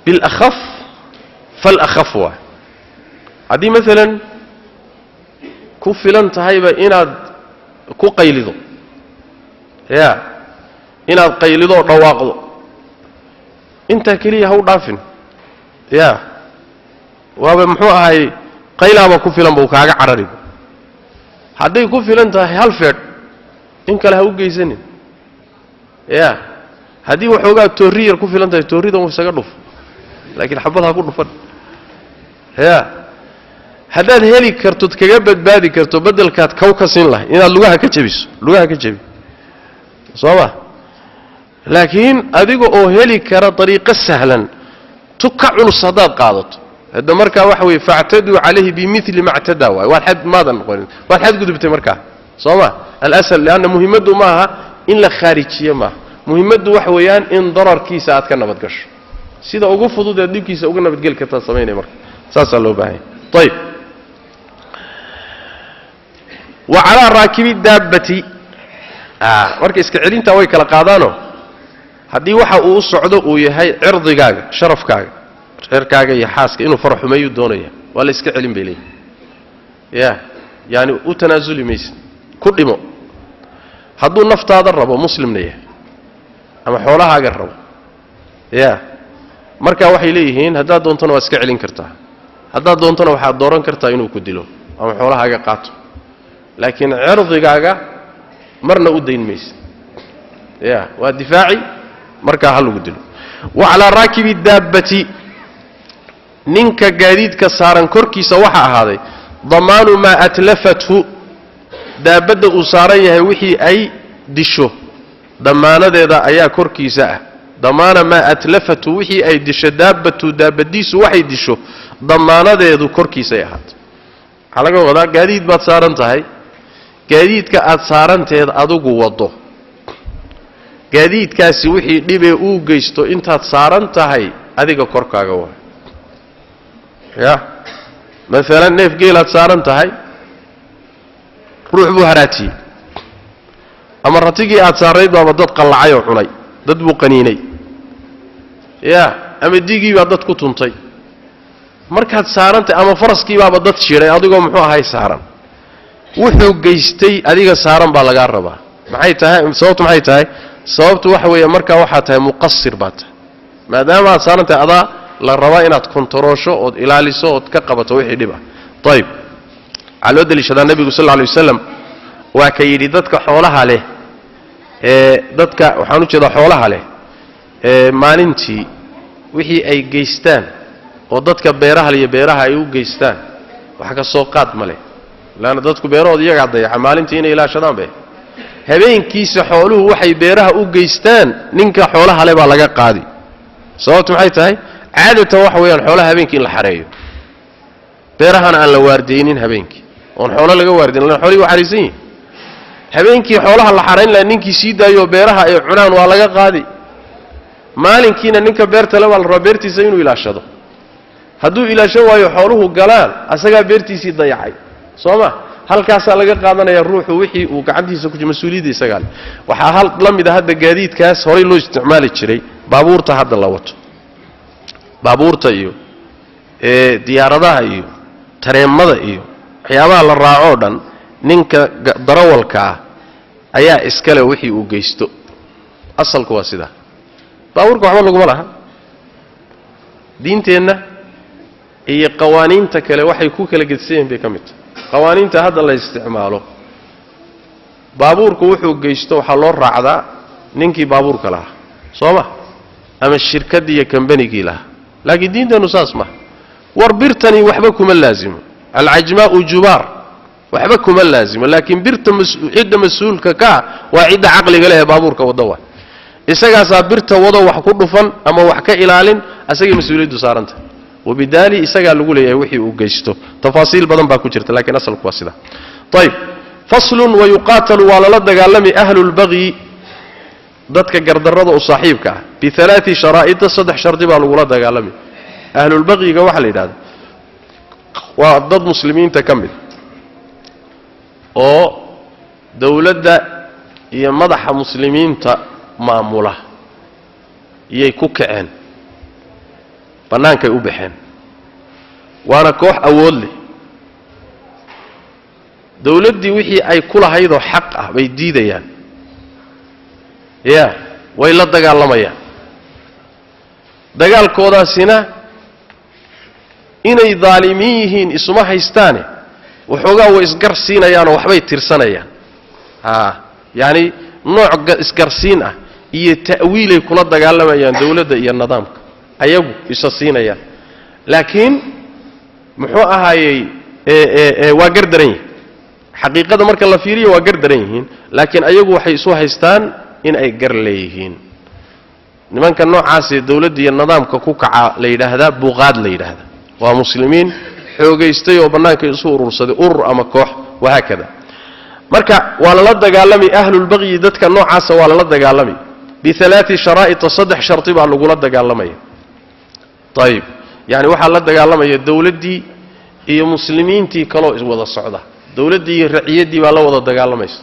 bilakhaf falakhaf waa haddii maalan ku filan tahayba inaad ku qaylido, ya inaad qaylido oo dhawaaqdo, intaa keliya ha u dhaafin. Ya, waaba muxuu ahay, qaylaaba ku filan buu kaaga carariba. Hadday ku filan tahay hal feedh, in kale ha u geysanin. Ya, haddii waxoogaa toorri yar ku filan tahay, toorridan isaga dhuf, laakiin xabad ha ku dhufan. Ya, haddaad heli karto kaga badbaadi karto beddelkaad kaw ka siin lahay inaad lugaha ka jebiso, lugaha ka jebi, soo ma? Laakiin adiga oo heli kara dariiqo sahlan, tu ka culus haddaad qaadato, hadda markaa waxa weeye factaduu calayhi bimili ma ctadaa waay, waad xad maadan noqonin, waad xadgudubtay markaa, soo ma? Alasal, lianna muhimmaddu maaha in la khaarijiyo, maaha muhimmaddu, waxa weeyaan in dararkiisa aad ka nabad gasho, sida ugu fudud eed dhibkiisa uga nabadgeli kartaa samaynaya marka, saasaa loo baahanya. Ayib, wa calaa raakibi daabbati, marka iska celintaa way kala qaadaanoo, haddii waxa uu u socdo uu yahay cirdigaaga, sharafkaaga, reerkaaga iyo xaaska inuu faraxumeeyuu doonaya, waa la iska celin bay leeyihin. Ya, yaani u tanaasuli maysa, ku dhimo. Hadduu naftaada rabo, muslimna yahay, ama xoolahaaga rabo, ya, marka waxay leeyihiin haddaad doontona waad iska celin kartaa, haddaad doontona waxaad dooran kartaa inuu ku dilo ama xoolahaaga qaato, laakiin cirdigaaga marna u dayn maysa. Ya, waa difaaci markaa ha lagu dilo. Wa calaa raakibi daabbati, ninka gaadiidka saaran korkiisa waxaa ahaaday damaanu maa atlafathu, daabadda uu saaran yahay wixii ay disho damaanadeeda ayaa korkiisa ah. Damaana maa atlafatu, wixii ay disho daabbatu, daabadiisu waxay disho damaanadeedu korkiisay ahaatay. Waxaa laga wadaa gaadiid baad saaran tahay, gaadiidka aad saaranteed adigu waddo, gaadiidkaasi wixii dhibee uu geysto intaad saaran tahay adiga korkaaga waay. Ya, maalan neef geelaad saaran tahay, ruux buu haraatiyey, ama ratigii aad saarnayd baaba dad qallacay oo cunay, dad buu qaniinay, ya, ama digii baa dad ku tuntay markaad saarantahay, ama faraskii baaba dad jiray adigoo muxuu ahay saaran, wuxuu geystay adiga saaran baa lagaa rabaa. Maxay tahay sababtu? Maxay tahay sababtu? Waxa weeye markaa waxaa tahay muqasir baa tahay, maadaama aad saaran tahay adaa la rabaa inaad kontaroosho ood ilaaliso ood ka qabato wixii dhib ah. Ayib, waxaa loo deliishadaa nebigu sal alla alay wasalam waa ka yidhi dadka xoolaha leh ee dadka waxaan u jeedaa xoolaha leh ee maalintii wixii ay geystaan oo dadka beeraha iyo beeraha ay u geystaan wax ka soo qaad ma leh, laanna dadku beerahooda iyagaa dayaca, maalintii inay ilaashadaan be. Habeenkiisa xooluhu waxay beeraha u geystaan ninka xoolaha le baa laga qaadi. Sababtu maxay tahay? Caadatan waxa weeyaan xoolaha habeenkii in la xareeyo, beerahana aan la waardeynin habeenkii, oon xoolo laga waardeyn, lan xoolihii waa xariisan yihin. Habeenkii xoolaha la xarayn laha ninkii sii daayoo beeraha ay cunaan waa laga qaadi. Maalinkiina ninka beerta le baa la rabaa beertiisa inuu ilaashado. Hadduu ilaashan waayo xooluhu galaan, asagaa beertiisii dayacay, soo ma? Halkaasaa laga qaadanaya ruuxu wixii uu gacantiisa ku mas-uuliyadda isagaa le. Waxaa hal la mid a hadda gaadiidkaas horay loo isticmaali jiray, baabuurta hadda la wato, baabuurta iyo diyaaradaha iyo tareemada iyo waxyaabaha la raacoo dhan, ninka darawalka ah ayaa iskale wixii uu geysto. Asalku waa sidaa. Baabuurka waxba laguma laha. Diinteenna iyo qawaaniinta kale waxay ku kala gedsan yihin bay ka mid tahay. Qawaaniinta hadda la isticmaalo, baabuurku wuxuu geysto waxaa loo raacdaa ninkii baabuurka lahaa, soo ma? Ama shirkaddii iyo kambanigii lahaa. Laakiin diinteennu saas maha. War birtani waxba kuma laasimo, alcajmaa'u jubaar, waxba kuma laasimo. Laakiin birta cidda mas-uulka ka ah waa cidda caqliga leh ee baabuurka wadda waa. Isagaasaa birta wado wax ku dhufan ama wax ka ilaalin, asagay mas-uuliyaddu saarantah. Wabidaali isagaa lagu leeyahay wixii uu geysto. Tafaasiil badan baa ku jirta, laakiin asalku waa sidaa. Ayib, faslun. Wayuqaatalu, waa lala dagaalami, ahlu lbagyi, dadka gardarrada u saaxiibka ah, bialaai sharaa'ida, saddex shardi baa lagula dagaalami. Ahlulbaqyiga waxaa la yidhahda waa dad muslimiinta ka mid oo dowladda iyo madaxa muslimiinta maamula iyay ku kaceen, bannaankay u baxeen, waana koox awood leh. Dowladdii wixii ay ku lahaydoo xaq ah bay diidayaan, ya way la dagaalamayaan. Dagaalkoodaasina inay daalimiin yihiin isuma haystaane, waxoogaa way isgarsiinayaanoo waxbay tirsanayaan. Yacani nooc isgarsiin ah iyo ta'wiilay kula dagaalamayaan dowladda iyo nidaamka, ayagu isa siinayaan. Laakiin muxuu ahaayey, waa gar daran yihin. Xaqiiqada marka la fiiriyo waa gar daran yihiin, laakiin ayagu waxay isu haystaan in ay gar leeyihiin. Nimanka noocaasee dowladda iyo nidaamka ku kaca la yidhaahdaa buqaad la yidhaahdaa. Waa muslimiin xoogaystay oo bannaanka isu urursaday, urur ama koox, wahaakada. Marka waa lala dagaalami ahlulbaqyi, dadka noocaasa waa lala dagaalami bialaai sharaa'ita, saddex sharti baa lagula dagaalamaya. Ayib, yani waxaa la dagaalamaya dowladdii iyo muslimiintii kaloo wada socda, dowladdii iyo raciyaddii baa la wada dagaalamaysa.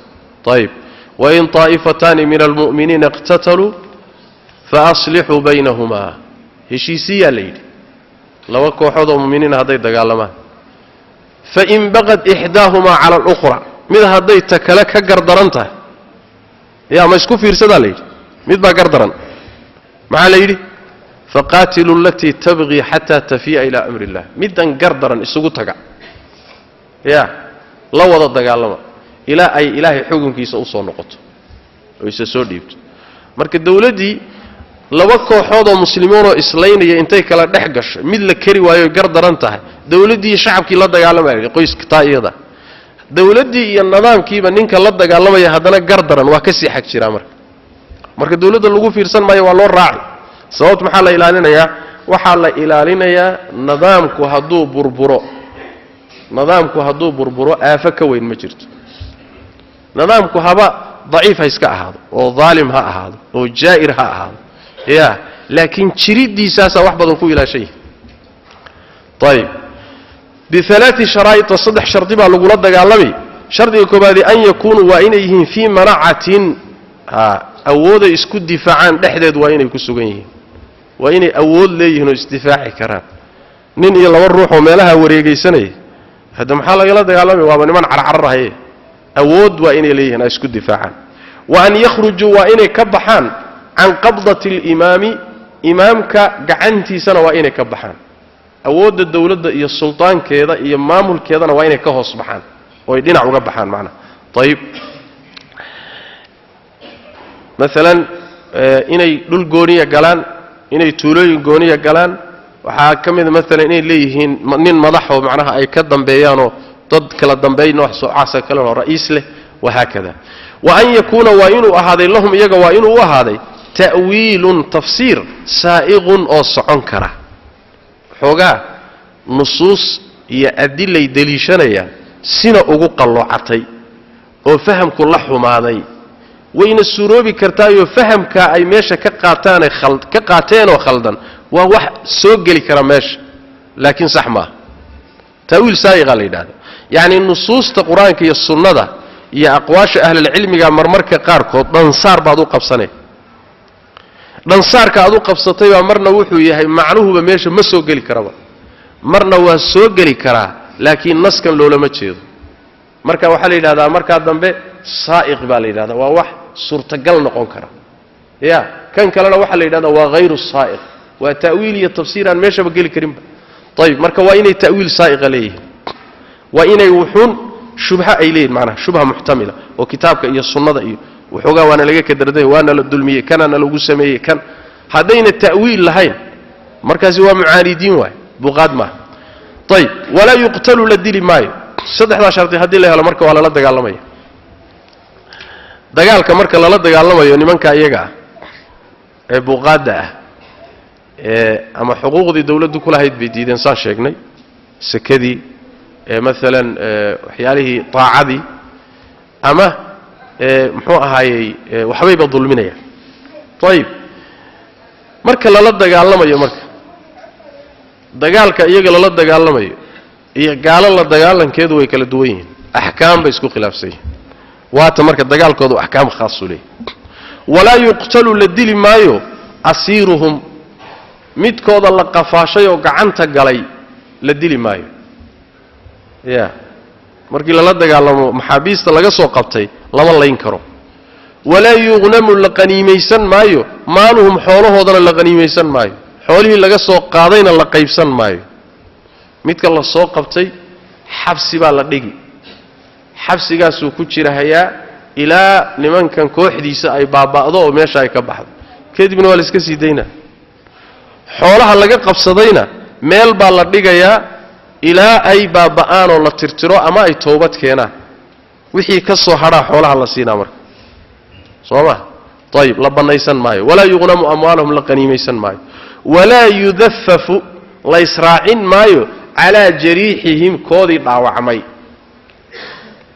Ayib, wain taa'ifataani min almu'miniina iqtataluu faaslixuu baynahumaa, heshiisiyaa la yidhi laba kooxood oo muminiina hadday dagaalamaan. Fain baqad ixdaahumaa cala alukhra, mid hadday ta kale ka gardaran tahay, yaa ma isku fiirsadaa la yidhi, mid baa gardaran, maxaa la yidhi? Faqaatiluu alatii tabqii xataa tafii'a ilaa amri illah, middan gardaran isugu taga, ya la wada dagaalama ilaa ay ilaahay xukunkiisa u soo noqoto oo isa soo dhiibto. Marka dowladdii laba kooxood oo muslimiinoo islaynaya intay kala dhex gasho, mid la keri waayo gar daran tahay, dowladdii shacabkii la dagaalamaya, qoyska taa iyada dowladdii iyo nidaamkiiba ninka la dagaalamaya haddana gar daran waa ka sii xag jiraa. Marka dowladda lagu fiirsan maayo, waa loo raaci. Sababtu maxaa la ilaalinayaa? Waxaa la ilaalinayaa nidaamku hadduu burburo, nidaamku hadduu burburo aafo ka weyn ma jirto. Nidaamku haba daciif ha iska ahaado oo daalim ha ahaado oo jaa'ir ha ahaado, ya laakiin jiriddiisaasaa wax badan ku ilaashan yahay. Ayib, bialaai sharaa'ita, saddex shardi baa lagula dagaalamay. Shardiga koobaadi an yakuunuu, waa inay yihiin fii manacatin, awooday isku difaacaan dhexdeed waa inay ku sugan yihiin, waa inay awood leeyihiin oo isdifaaci karaan. Nin iyo laba ruux oo meelaha wareegaysanaya hadda maxaa lagala dagaalamay? Waaba niman carcararahaye. Awood waa inay leeyihiin ay isku difaacaan. Wa an yakhrujuu, waa inay ka baxaan, can qabdati alimaami, imaamka gacantiisana waa inay ka baxaan. Awoodda dowladda iyo suldaankeeda iyo maamulkeedana waa inay ka hoos baxaan oo ay dhinac uga baxaan macnaha. Ayib, maalan inay dhul gooniya galaan, inay tuulooyin gooniya galaan. Waxaa ka mida maalan inay leeyihiin nin madaxoo macnaha ay ka dambeeyaanoo dad kala dambeey nooc soocaasa kale oo ra'iis leh, wahaakada. Wa an yakuuna waa inuu ahaaday lahum iyaga waa inuu u ahaaday ta'wiilun tafsiir saa'iqun oo socon kara. Xoogaa nusuus iyo adilay deliishanayaan sina ugu qalloocatay oo fahamku la xumaaday, wayna suuroobi kartaayoo fahamkaa ay meesha ka qaataane ka qaateenoo khaldan waa wax soo geli kara meesha, laakiin sax maaha. Ta'wiil saa'iqaa la yidhahda, yacni nusuusta qur-aanka iyo sunnada iyo aqwaasha ahlulcilmiga marmarka qaarkood dhansaar baad u qabsanay. Dhansaarka aad u qabsatay baa marna wuxuu yahay macnuhuba meesha ma soo geli karaba, marna waa soo geli karaa laakiin naskan loolama jeedo. Marka waxaa la yidhahdaa markaa dambe saa'iq baa la yidhahdaa, waa wax suurtagal noqon kara. Ya kan kalena waxaa la yidhahdaa waa hayru saa'iq, waa ta'wiil iyo tafsiir aan meeshaba geli karinba. Ayib, marka waa inay ta'wiil saa'iqa leeyihiin, waa inay wuxuun shubha ay leeyihin, macnaha shubha muxtamila oo kitaabka iyo sunnada iyo waxoogaa waana laga kadarday, waana la dulmiyey, kanana lagu sameeyey kan. Haddayna ta'wiil lahayn markaasi waa mucaanidiin waay, buqaad maaha. Ayib, walaa yuqtalu la dili maayo. Saddexdaa shardi haddii la helo marka waa lala dagaalamaya. Dagaalka marka lala dagaalamayo nimanka iyaga ah ee buqaadda ah ee ama xuquuqdii dawladdu ku lahayd bay diideen, saan sheegnay, sekadii maalan waxyaalihii taacadii ama muxuu ahaayey waxbayba dulminayaan. Ayib, marka lala dagaalamayo, marka dagaalka iyaga lala dagaalamayo iyo gaalo la dagaalankeedu way kala duwan yihiin, axkaam bay isku khilaafsan yihiin. Waata marka dagaalkoodu axkaam khaasu leeyahy. Walaa yuqtalu la dili maayo asiiruhum, midkooda la qafaashay oo gacanta galay la dili maayo. Ya markii lala dagaalamo maxaabiista laga soo qabtay lama layn karo. Walaa yuqnamu la qaniimaysan maayo maaluhum, xoolahoodana la qaniimaysan maayo, xoolihii laga soo qaadayna la qaybsan maayo. Midka la soo qabtay xabsi baa la dhigi, xabsigaasuu ku jirahayaa ilaa nimankan kooxdiisa ay baaba'do oo meesha ay ka baxdo, kadibna waa la iska sii daynaa. Xoolaha laga qabsadayna meel baa la dhigayaa ilaa ay baaba'aan oo la tirtiro ama ay toobad keenaan, wixii ka soo hadhaa xoolaha la siinaa marka, soo ma? Ayib, la bannaysan maayo. Walaa yuqnamu amwaalahum, la qaniimaysan maayo. Walaa yudafafu la israacin maayo calaa jariixihim, koodii dhaawacmay.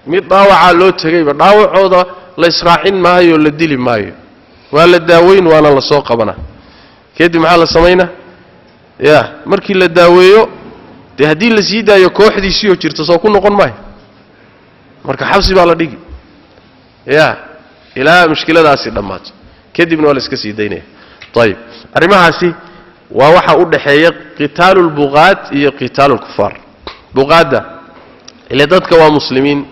Mid dhaawacaa loo tegayba dhaawacooda la israacin maayo, la dili maayo, waa la daaweyn waana la soo qabanaa. Kadib maxaa la samaynaa? Ya markii la daaweeyo dee haddii la sii daayo kooxdiisiioo jirta soo ku noqon maayo, marka xabsi baa la dhigi ya ilaa mushkiladaasi dhammaato, kadibna waa la iska sii daynaya. Ayib, arrimahaasi waa waxa u dhaxeeya qitaalu lbuqaad iyo qitaalu lkufaar. Buqaadda ile dadka waa muslimiin,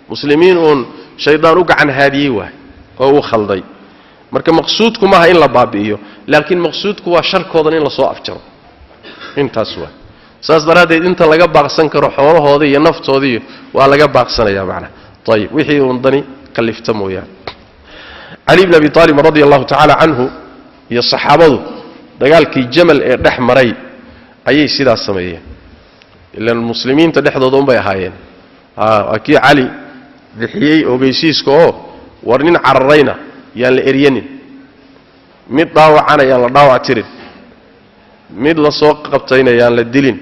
muslimiin uun shaydaan u gacan haadiyey waay oo uu khalday. Marka maqsuudku maaha in la baabi'iyo, laakiin maqsuudku waa sharkoodan in lasoo afjaro, intaas waay. Saas daraaddeed inta laga baaqsan karo xoolahooda iyo naftoodiiyo waa laga baaqsanaya macnaha. Ayib, wixii uun dani kallifta mooyaane. Cali bn Abi Aalib radia allahu tacaala canhu iyo saxaabadu dagaalkii Jamal ee dhex maray ayay sidaas sameeyeen, ilaan muslimiinta dhexdooda unbay ahaayeen. Waa kii Cali bixiyey ogeysiiska oo war nin cararayna yaan la eryanin, mid dhaawacana yaan la dhaawac tirin, mid la soo qabtayna yaan la dilin.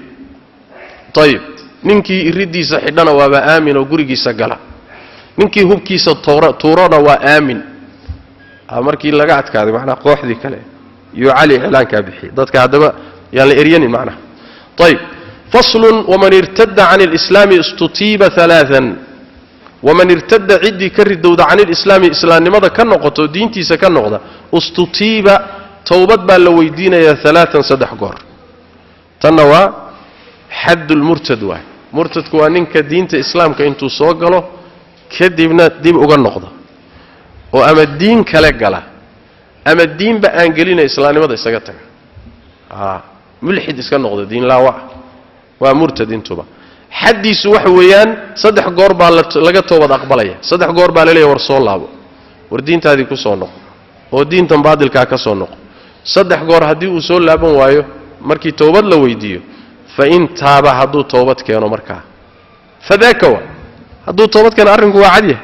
Ayib, ninkii iriddiisa xidhana waaba aamin oo gurigiisa gala, ninkii hubkiisa tuurana waa aamin. Markii laga adkaaday macnaha kooxdii kale yuu Cali iclaankaa bixiyey dadka haddaba yaan la eryanin macnaha. Ayib, faslun waman irtada can alislaami istutiiba alaaan. Waman irtada ciddii ka ridowda can ilislaami, islaamnimada ka noqoto, diintiisa ka noqda, istutiiba towbad baa la weydiinayaa alaaan, saddex goor. Tanna waa xaddulmurtad waay. Murtadku waa ninka diinta islaamka intuu soo galo kadibna dib uga noqdo oo ama diin kale gala ama diinba aan gelina islaamnimada isaga taga, mulxid iska noqdo, diin laawac, waa murtad intuba. Xaddiisu waxa weeyaan saddex goor baa laga toobad aqbalaya, saddex goor baa laleeyahy war soo laabo, war diintaadii ku soo noqo oo diintan baadilkaa ka soo noqo. Saddex goor haddii uu soo laaban waayo markii toobad la weydiiyo, fa in taaba hadduu toobad keeno markaa fadaaka wa, hadduu toobad keeno arrinku waa cadyahay,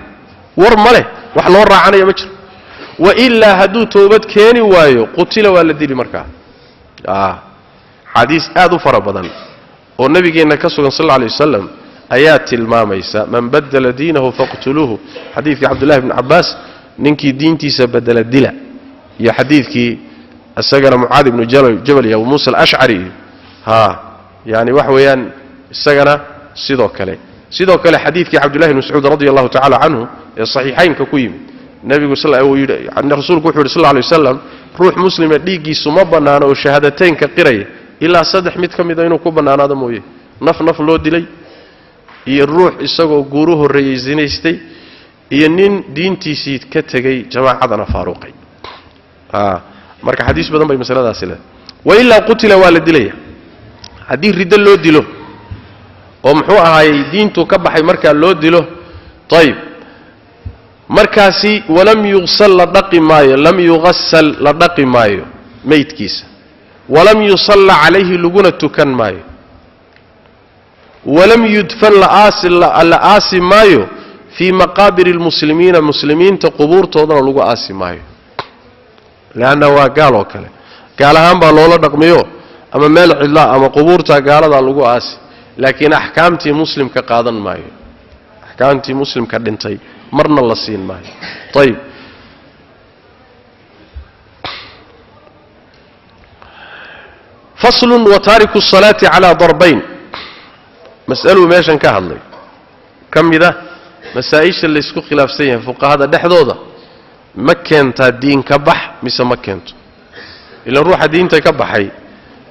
war ma leh. Wax loo raacanaya ma jiro. Wailaa hadduu toobad keeni waayo, qutila, waa la dili. Markaa xadiis aad u fara badan oo nabigeenna ka sugan sal alla alay wasalam ayaa tilmaamaysa man badala diinahu faqtuluuhu. Xadiidkii Cabdullahi bni Cabbaas, ninkii diintiisa bedela dila, iyo xadiidkii isagana Mucaad ibnu Jabal iyo Abu Muusa Alashcari iyo yani waxa weeyaan isagana sidoo kale xadiidkii Cabdullahi bn Mascuud radi allahu tacala canhu ee saxiixaynka ku yimid, nebigu rasuulku wuxu yidhi sal lla alay wasalam: "Ruux muslima dhiiggiisu ma bannaano oo shahaadateynka qiraya ilaa saddex mid ka mida inuu ku bannaanaado mooye: naf naf loo dilay, iyo ruux isagoo guuru horreeyey zinaystay, iyo nin diintiisii ka tegey, jamaacadana faaruuqay." Marka xadiis badan bay masaladaasi leedahay. Wailaa qutila, waa la dilaya haddii riddo loo dilo oo muxuu ahaayey diintuu ka baxay markaa loo dilo. Ayib, markaasi walam yugsal, la dhaqi maayo, lam yugasal, la dhaqi maayo meydkiisa, walam yusalla calayhi, laguna tukan maayo, walam yudfan, la aasi maayo, fii maqaabiri lmuslimiina, muslimiinta qubuurtoodana lagu aasi maayo, leanna waa gaal oo kale, gaal ahaan baa loola dhaqmiyo, ama meel cidlaa ama qubuurta gaaladaa lagu aasi, laakiin axkaamtii muslimka qaadan maayo, axkaamtii muslimka dhintay marna la siin maayo. Ayib, faslun. Wa taariku asalaati calaa darbayn. Mas'aluu meeshan ka hadlay ka mid ah masaa-isha laysku khilaafsan yahay fuqahada dhexdooda: ma keentaa diin ka bax mise ma keento? Ilaan ruuxa diinta ka baxay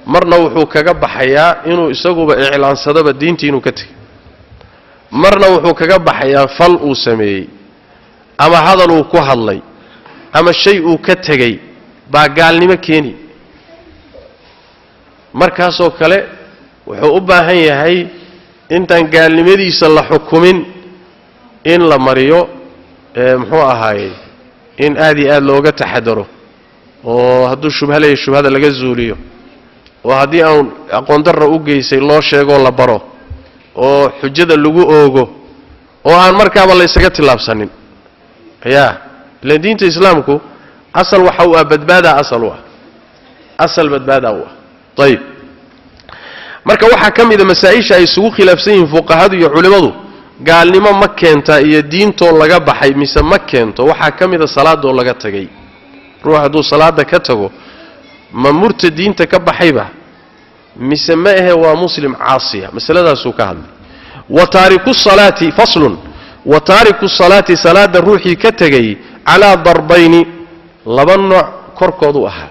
marna wuxuu kaga baxayaa inuu isaguba iclaansadaba diintii inuu ka tegay, marna wuxuu kaga baxayaa fal uu sameeyey ama hadal uu ku hadlay ama shay uu ka tegey baa gaalnimo keeni. Markaasoo kale wuxuu u baahan yahay intaan gaalnimadiisa la xukumin in la mariyo muxuu ahaayey in aad iyo aad looga taxadaro, oo hadduu shubha leeyahy shubhada laga zuuliyo, oo haddii aan aqoon darra u geysay loo sheegoo la baro, oo xujada lagu oogo, oo aan markaaba la ysaga tillaabsanin. Yaa ilaan diinta islaamku asal waxa u ah badbaadaa, asal u ah, asal badbaadaa u ah. Ayib, marka waxaa ka mida masaa-isha ay isugu khilaafsan yihiin fuqahadu iyo culimmadu gaalnimo ma keentaa iyo diintoo laga baxay mise ma keento. Waxaa ka mida salaadoo laga tegay. Ruux hadduu salaada ka tago, ma murta diinta ka baxayba mise ma ahe waa muslim caasiya? Masaladaasuu ka hadlay. Wa taariku salaati, faslun. Wa taariku salaati, salaada ruuxii ka tegay, calaa darbayni, laba nooc korkood u ahaa.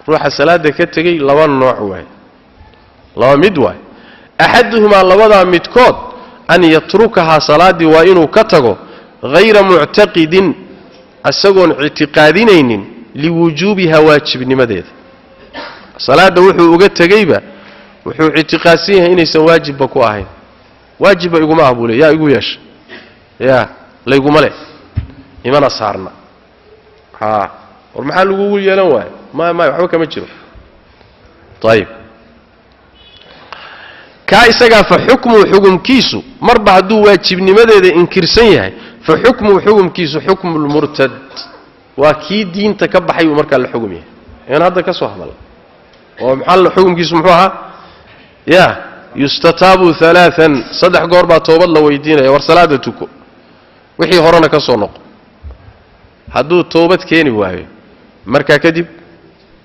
Ruuxa salaada ka tegey laba nooc waay, laba mid waay. Axaduhumaa, labadaa midkood, an yatrukahaa, salaaddii waa inuu ka tago, hayra muctaqidin, isagoon ictiqaadinaynin, liwujuubihaa, waajibnimadeeda. Salaadda wuxuu uga tegeyba wuxuu ictiqaadsan yahay inaysan waajibba ku ahayn. Waajibba iguma ah buu le, yaa igu yeesha, yaa layguma leh, imana saarna. Haa, war maxaa lagugu yeelan waaya? Maya maya, waxba kama jiro. Ayib, kaa isagaa fa xukmuhu, xukumkiisu, marba hadduu waajibnimadeeda inkirsan yahay, fa xukmuhu, xukumkiisu, xukmu lmurtad, waa kii diinta ka baxay buu markaa la xugum yahay. Een hadda ka soo hadala oo maxaa xukumkiisu muxuu ahaa? Ya yustataabu alaaan, saddex goor baa toobad la weydiinaya. War salaada tuko, wixii horena ka soo noqo. Hadduu toobad keeni waayo, markaa kadib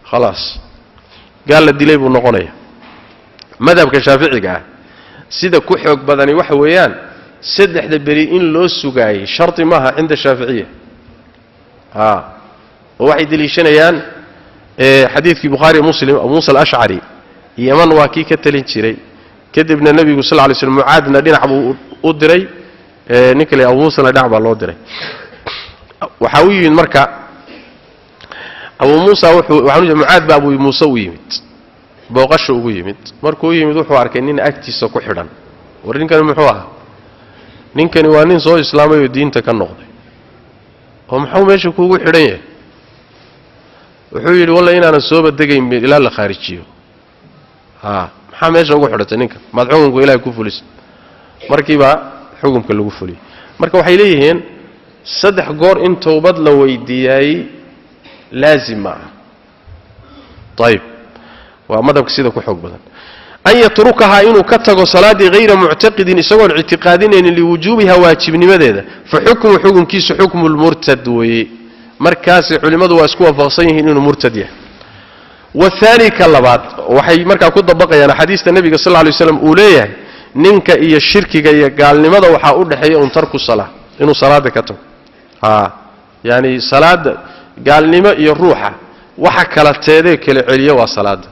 khalaas, gaal la dilay buu noqonaya. Madhabka shaaficiga ah sida ku xoog badani waxa weeyaan saddexda beri in loo sugaayey shardi maaha cinda shaaficiya. Oo waxay deliishanayaan xadiidkii Bukhaari, Muslim, Abu Muusa Alashcari Yaman waa kii ka talin jiray. Kadibna nebigu sal ly slm Mucaadna dhinac buu u diray, ninka le Abu Muusana dhinac baa loo diray. Waxaa u yimid marka Abu Muusa, wuxuu Mucaad baa Abu Muuse u yimid, booqasha ugu yimid. Markuu u yimid wuxuu arkay nin agtiisa ku xidhan. War ninkani muxuu ahaa? Ninkani waa nin soo islaamay oo diinta ka noqday. Oo muxuu meesha kuugu xidhan yahay? Wuxuu yidhi: "Walla inaanan sooba degayn ilaa la khaarijiyo." Maxaa meesha ugu xidhatay ninka? Maad xukunka Ilahay ku fulisa? Markiibaa xukunka lagu fuliyey. Marka waxay leeyihiin Saddex goor in towbad la weydiiyay laazim ma aha. Ayib, waa madhabka sida ku xoog badan. An yatrukahaa, inuu ka tago salaaddii, hayra muctaqidin, isagoon ictiqaadinaynin, liwujuubiha, waajibnimadeeda, fa xukmu, xukunkiisu, xukmu lmurtad weeye. Markaasi culimmadu waa isku waafaqsan yihiin inuu murtad yahay. Wahaani, ka labaad, waxay markaa ku dabaqayaan axaadiista nebiga sal lla lay slam uu leeyahay ninka iyo shirkiga iyo gaalnimada waxaa u dhexeeya un tarku salaa, inuu salaada ka tago. A yaani salaada gaalnimo iyo ruuxa waxa kala teedee kala celiya waa salaada.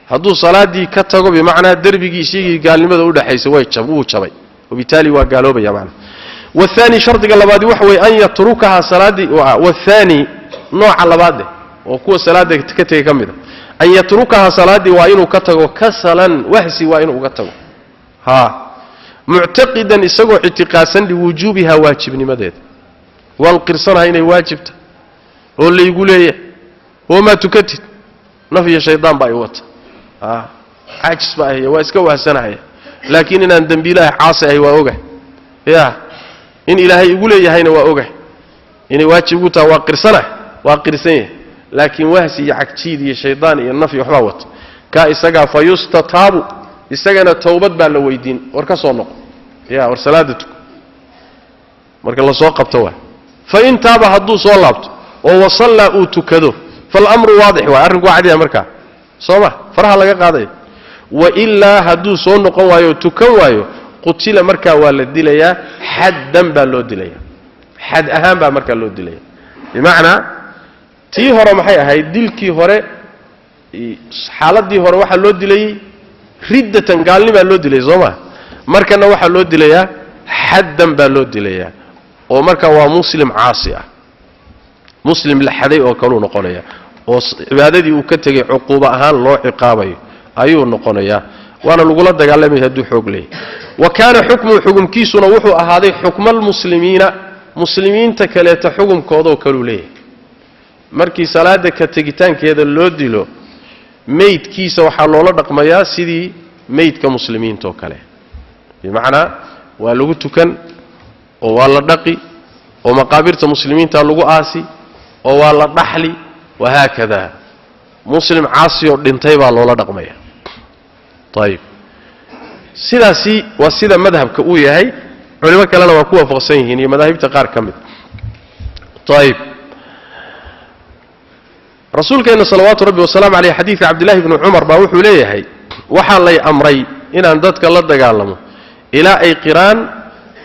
Hadduu salaaddii ka tago, bimacnaa derbigii isagii gaalnimada udhexaysa way wuu jabay, wabitaali waa gaaloobaya macna. Wahaani, shardiga labaadi waxa weeye an yatrukahaa salaaddii. Wahaani, nooca labaadeh oo kuwa salaada ka tegay ka mid a, an yatrukahaa, salaaddii waa inuu ka tago, kasalan, wahsi waa inuu uga tago, ha muctaqidan, isagoo ictiqaadsan, liwujuubiha, waajibnimadeeda. Waan qirsanahay inay waajibta oo laygu leeyahay, oo maa tukatid, naf iyo shaydaan baa i wata, a caajis baa ahaya, waa iska wahsanahaya, laakiin inaan dembiilaha caasi ahay waa ogahay, ya in ilaahay igu leeyahayna waa ogahay, inay waajib igu taha waa qirsanahay, waa qirsan yahay, laakiin wahsi iyo cagjiid iyo shaydaan iyo naf iyo waxbaa wata. Kaa isagaa fa yustataabu, isagana towbad baa la weydiin, war ka soo noqo, ya war salaada tuko, marka lasoo qabto waay. Fa in taaba, hadduu soo laabto oo wasallaa, uu tukado, falamru waadix waay, arrinku waa cadyahay markaa, soo ma faraha laga qaadaya. Wailaa, hadduu soo noqon waayo o tukan waayo, qutila, markaa waa la dilayaa, xaddan baa loo dilaya, xad ahaan baa markaa loo dilaya. Bimacnaa tii hore maxay ahayd? Dilkii hore, xaaladii hore waxaa loo dilayey riddatan, gaalnimaa loo dilaya, soo ma? Markana waxaa loo dilayaa xaddan baa loo dilayaa, oo marka waa muslim caasi ah, muslim la xaday oo kaluu noqonaya, oo cibaadadii uu ka tegey cuquubo ahaan loo ciqaabayo ayuu noqonayaa, waana lagula dagaalamaya hadduu xoog leeyahy. Wa kaana xukmuhu, xukumkiisuna wuxuu ahaaday xukmaalmuslimiina, muslimiinta kaleeta xukumkoodoo kaluu leeyahay. Markii salaada ka tegitaankeeda loo dilo, meydkiisa waxaa loola dhaqmayaa sidii meydka muslimiinta oo kale, bimacnaa waa lagu tukan oo waa la dhaqi oo maqaabirta muslimiinta lagu aasi oo waa la dhaxli, wahaakada. Muslim caasi oo dhintay baa loola dhaqmaya. Ayib, sidaasi waa sida madhabka uu yahay, culimo kalena waa ku waafaqsan yihiin iyo madaahibta qaar ka mid. Ayib, rasuulkeenna salawaatu rabbi wasalaamu caleyh, xadiidka cabdillahi bni cumar baa wuxuu leeyahay: waxaa lay amray inaan dadka la dagaalamo ilaa ay qiraan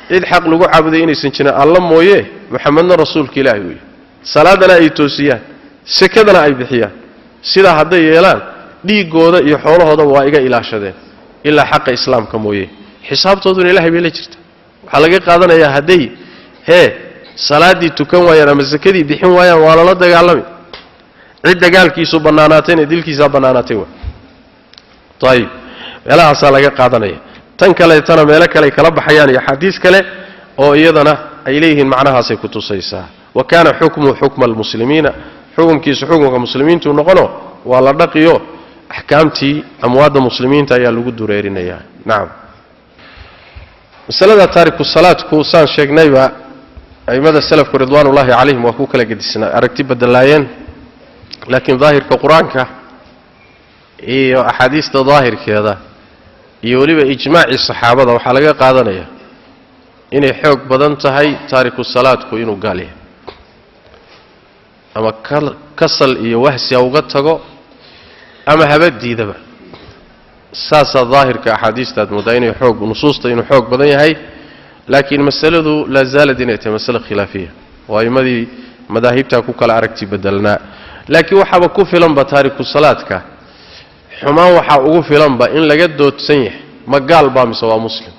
cid xaq lagu caabuday inaysan jirin alla mooye, Muxamedna rasuulka ilaahi weeye, salaadana ay toosiyaan, sekadana ay bixiyaan. Sidaa hadday yeelaan, dhiiggooda iyo xoolahoodaba waa iga ilaashadeen ilaa xaqa islaamka mooye, xisaabtooduna ilahay bay la jirta. Waxaa laga qaadanayaa hadday hee salaaddii tukan waayaan ama sekadii bixin waayaan, waa lala dagaalami. Cid dagaalkiisu bannaanaatayna dilkiisaa bannaanaatay wa. Ayib, meelahaasaa laga qaadanaya. Tan kaleetana meelo kale kala baxayaan iyo axaadiis kale oo iyadana ay leeyihiin macnahaasay ku tusaysaa. Wa kaana xukmuhu xukma almuslimiina, xukumkiisu xukumka muslimiintuu noqono, waa la dhaqiyo, axkaamtii amwaadda muslimiinta ayaa lagu dureerinayaa. Nacam, masalada taariku salaadku, saan sheegnayba, a'immada salafku ridwaanullaahi calayhim waa ku kala gedisnaa, aragti bedelaayeen, laakiin daahirka qur-aanka iyo axaadiista daahirkeeda iyo weliba ijmaacii saxaabada waxaa laga qaadanaya inay xoog badan tahay taariku salaadku inuu gaal yahay, ama kasal iyo wahsi ha uga tago ama haba diidaba. Saasaa daahirka axaadiista aad mooddaa inay xoog, nusuusta inuu xoog badan yahay, laakiin masaladu laa zaalad inay tahay masale khilaafiya oo a'immadii madaahibtaa ku kala aragti bedelnaa. Laakiin waxaaba ku filanba taariku salaadka xumaan, waxaa ugu filanba in laga doodsan yahay ma gaal baa mise waa muslim,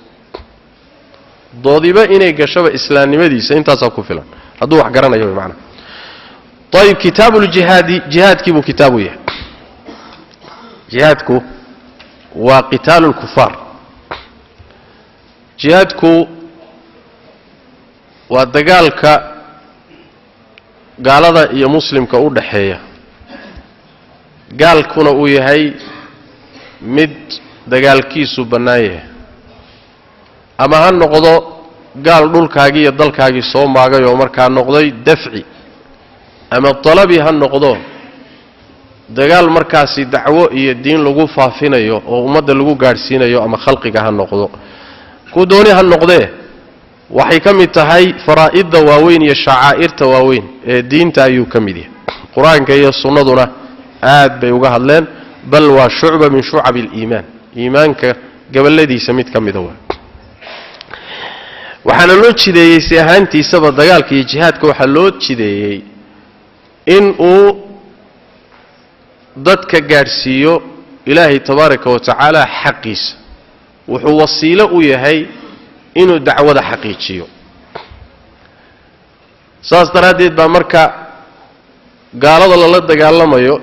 doodiba inay gashaba islaamnimadiisa, intaasaa ku filan hadduu wax garanayo way macnaha. Ayib, kitaabu ljihaadi, jihaadkii buu kitaabu yahay. Jihaadku waa qitaalu lkufaar. Jihaadku waa dagaalka gaalada iyo muslimka u dhaxeeya, gaalkuna uu yahay mid dagaalkiisu bannaan yahay, ama ha noqdo Gaal dhulkaagii iyo dalkaagii soo maagay oo markaa noqday dafci ama dalabi ha noqdo, dagaal markaasi dacwo iyo diin lagu faafinayo oo ummadda lagu gaadhsiinayo ama khalqiga ha noqdo, ku dooni ha noqdee, waxay ka mid tahay faraa'idda waaweyn iyo shacaa'irta waaweyn ee diinta ayuu ka mid yahay. Qur-aanka iyo sunnaduna aad bay uga hadleen, bal waa shucba min shucabi aliimaan, iimaanka gabaladiisa mid ka mida waa. Waxaana loo jideeyey si ahaantiisaba dagaalka iyo jihaadka, waxaa loo jideeyey in uu dadka gaadhsiiyo Ilaahay tabaaraka wa tacaala xaqiisa. Wuxuu wasiilo u yahay inuu dacwada xaqiijiyo. Saas daraaddeed baa marka gaalada lala dagaalamayo,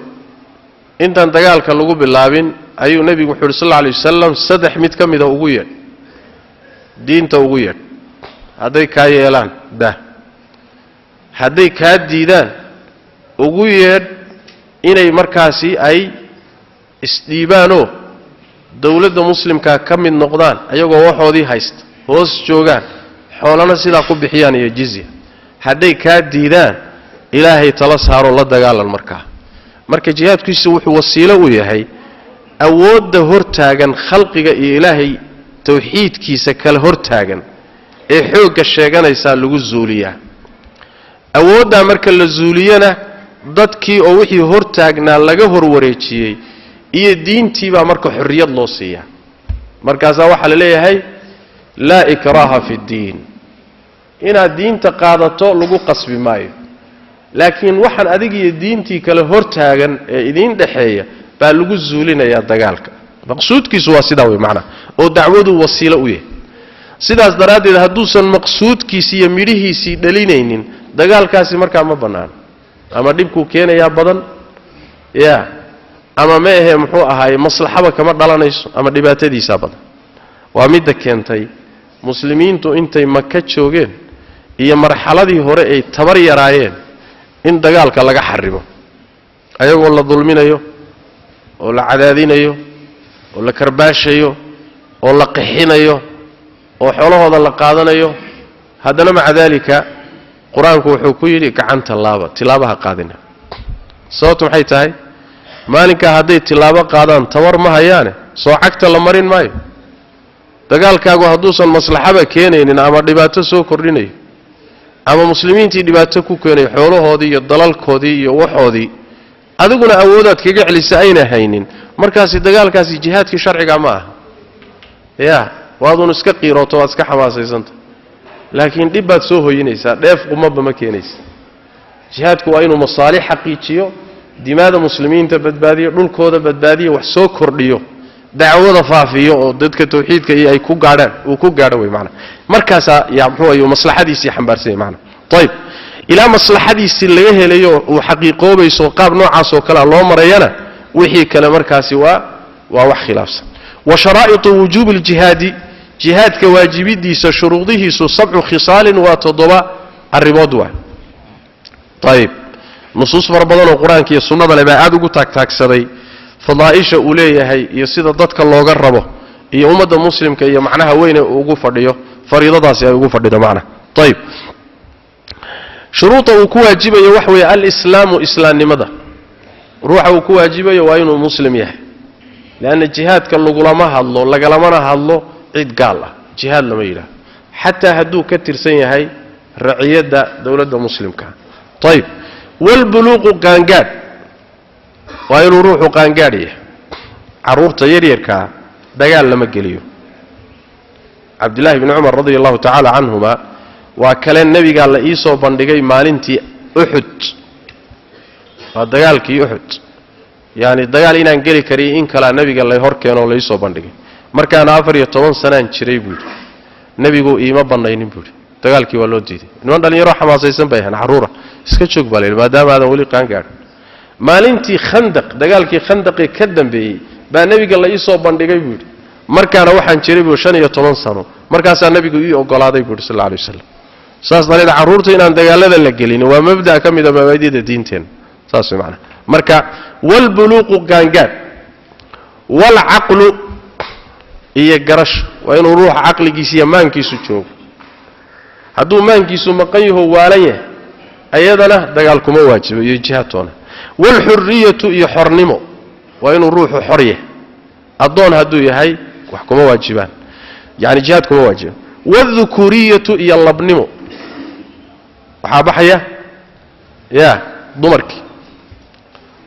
intaan dagaalka lagu bilaabin ayuu nebigu wuxu uhi sal alla alay wasalam, saddex mid ka mida ugu yeedh, diinta ugu yeedh. Hadday kaa yeelaan dah, hadday kaa diidaan ugu yeedh inay markaasi ay isdhiibaanoo dowladda muslimkaa ka mid noqdaan, ayagoo waxoodii haysta hoos joogaan, xoolana sidaa ku bixiyaan iyo jizya. Hadday kaa diidaan, Ilaahay tala saaroo la dagaalan. Markaa marka jihaadkiisu wuxuu wasiilo u yahay awoodda hortaagan khalqiga iyo Ilaahay tawxiidkiisa kale hortaagan ee xoogga sheeganaysaa lagu zuuliyaa. Awooddaa marka la zuuliyana, dadkii oo wixii hortaagnaa laga horwareejiyey iyo diintiibaa marka xorriyad loo siiyaa. Markaasaa waxaa la leeyahay laa ikraaha fi ddiin, inaad diinta qaadato lagu qasbi maayo, laakiin waxaan adig iyo diintii kale hortaagan ee idiin dhexeeya baa lagu zuulinayaa dagaalka. Maqsuudkiisu waa sidaa wey macnaha, oo dacwaduu wasiilo u yahay. Sidaas daraaddeed hadduusan maqsuudkiisii iyo midhihiisii dhalinaynin, dagaalkaasi markaa ma bannaano, ama dhibkuu keenayaa badan ya, ama ma ahee muxuu ahaaye maslaxaba kama dhalanayso, ama dhibaatadiisaa badan. Waa midda keentay muslimiintu intay Maka joogeen iyo marxaladii hore ay tabar yaraayeen in dagaalka laga xarimo, ayagoo la dulminayo oo la cadaadinayo oo la karbaashayo oo la qixinayo oo xoolahooda la qaadanayo. Haddana maca daalika Qur-aanku wuxuu ku yidhi gacanta laaba, tilaabaha qaadina. Sababtu maxay tahay? Maalinkaa hadday tilaabo qaadaan tabar ma hayaane, soo cagta la marin maayo. Dagaalkaagu hadduusan maslaxaba keenaynin ama dhibaato soo kordhinayo ama muslimiintii dhibaato ku keenayo xoolahoodii iyo dalalkoodii iyo waxoodii, adiguna awoodaad kaga celisa ayna haynin, markaasi dagaalkaasi jihaadkii sharciga ma aha. Ya waaduun iska qiirooto, waad iska xamaasaysanta, laakiin dhib baad soo hoyinaysaa, dheef qumaba ma keenaysa. Jihaadku waa inuu masaalix xaqiijiyo, dimaada muslimiinta badbaadiyo, dhulkooda badbaadiyo, wax soo kordhiyo, dacwada faafiyo oo dadka tawxiidka iyo ay ku gaadhaan uu ku gaadho wey macana. Markaasaa yaa muxuu ayuu maslaxadiisii xambaarsan yahay macana. Ayib, ilaa maslaxadiisii laga helayo uu xaqiiqoobayso qaab noocaas oo kalea loo marayana, wixii kale markaasi waa wax khilaafsan. Wa sharaa'itu wujuubi aljihaadi, jihaadka waajibidiisa shuruudihiisu 7 khisaalin, waa 7 arrimood waay. Ayib, nusuus fara badan oo Qur-aanka iyo sunnada le baa aada ugu taagtaagsaday fadaa'isha uu leeyahay iyo sida dadka looga rabo iyo ummadda muslimka iyo macnaha weyne uu ugu fadhiyo fariidadaasi ay ugu fadhido macnaha. Ayib, shuruuda uu ku waajibayo waxa weeye alislaamu, islaamnimada ruuxa uu ku waajibayo waa inuu muslim yahay, leanna jihaadka lagulama hadlo, lagalamana hadlo cid gaal ah, jihaad lama yidhahdo, xataa hadduu ka tirsan yahay raciyadda dowladda muslimka. Ayib, walbuluuqu qaangaadh, waa inuu ruuxu qaangaadh yahay. Carruurta yaryarkaa dagaal lama geliyo. Cabdillaahi bni Cumar radia allahu tacaala canhuma waa kale nebigaa la ii soo bandhigay maalintii Uxud, waa dagaalkii Uxud, yacni dagaal inaan geli kariyo in kalaa nebiga lay hor keenoo la iisoo bandhigay. Markaana 14 sanaan jiray buu yidhi, nebigu iima bannaynin buu yidhi, dagaalkii waa loo diiday. Niman dhallinyaroo xamaasaysan bay ahayn, carruura iska joog baa la yidhi maadaama aadan weli qaangaadhin. Maalintii Khandaq, dagaalkii Khandaqee ka dambeeyey baa nebiga la iisoo bandhigay buu yidhi, markaana waxaan jiray buu 15 sano, markaasaa nebigu ii ogolaaday buu yidhi sal alla alay wasalam. Saas dareed carruurta inaan dagaalada la gelin waa mabda' ka mida mabaadida diinteenna, saas way macnaha. Marka walbuluuqu qaangaadh, walcaqlu iyo garasho, waa inuu ruuxa caqligiisa iyo maankiisu joogo. Hadduu maankiisu maqan yaho waalan yahay, ayadana dagaal kuma waajibo iyo jihaad toona. Waalxuriyatu iyo xornimo, waa inuu ruuxu xor yahay. Addoon hadduu yahay wax kuma waajibaan, yani jihaad kuma waajibaan. Waaldhukuuriyatu iyo labnimo, waxaa baxaya ya dumarkii.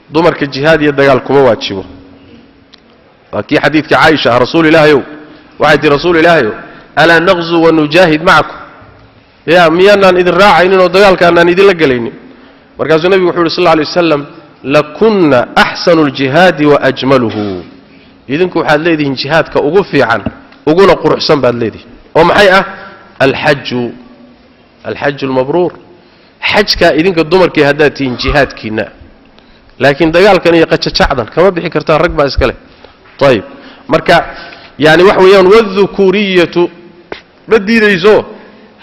Dumarka jihaad iyo dagaal kuma waajibo. Waa kii xadiidka Caaisha ah, rasuul ilaahayow, waxay tihi rasuul ilaahayow, alaa naqzu wanujaahid macakum, ya miyaanaan idin raacaynin oo dagaalkaanaan idinla gelaynin? Markaasuu nebigu wuxu uhi sal lla alay wasalam, lakunna axsanu aljihaadi waajmaluhu. Idinku waxaad leedihiin jihaadka ugu fiican uguna quruxsan baad leedihiin, oo maxay ah? Alxaju, alxaju almabruur, xajkaa idinka dumarkii haddaad tihiin jihaadkiinna, laakiin dagaalkan iyo qajajacdan kama bixi kartaan, rag baa iska leh. Ayib, marka yani waxa weeyaan waadhukuuriyatu ma diidayso,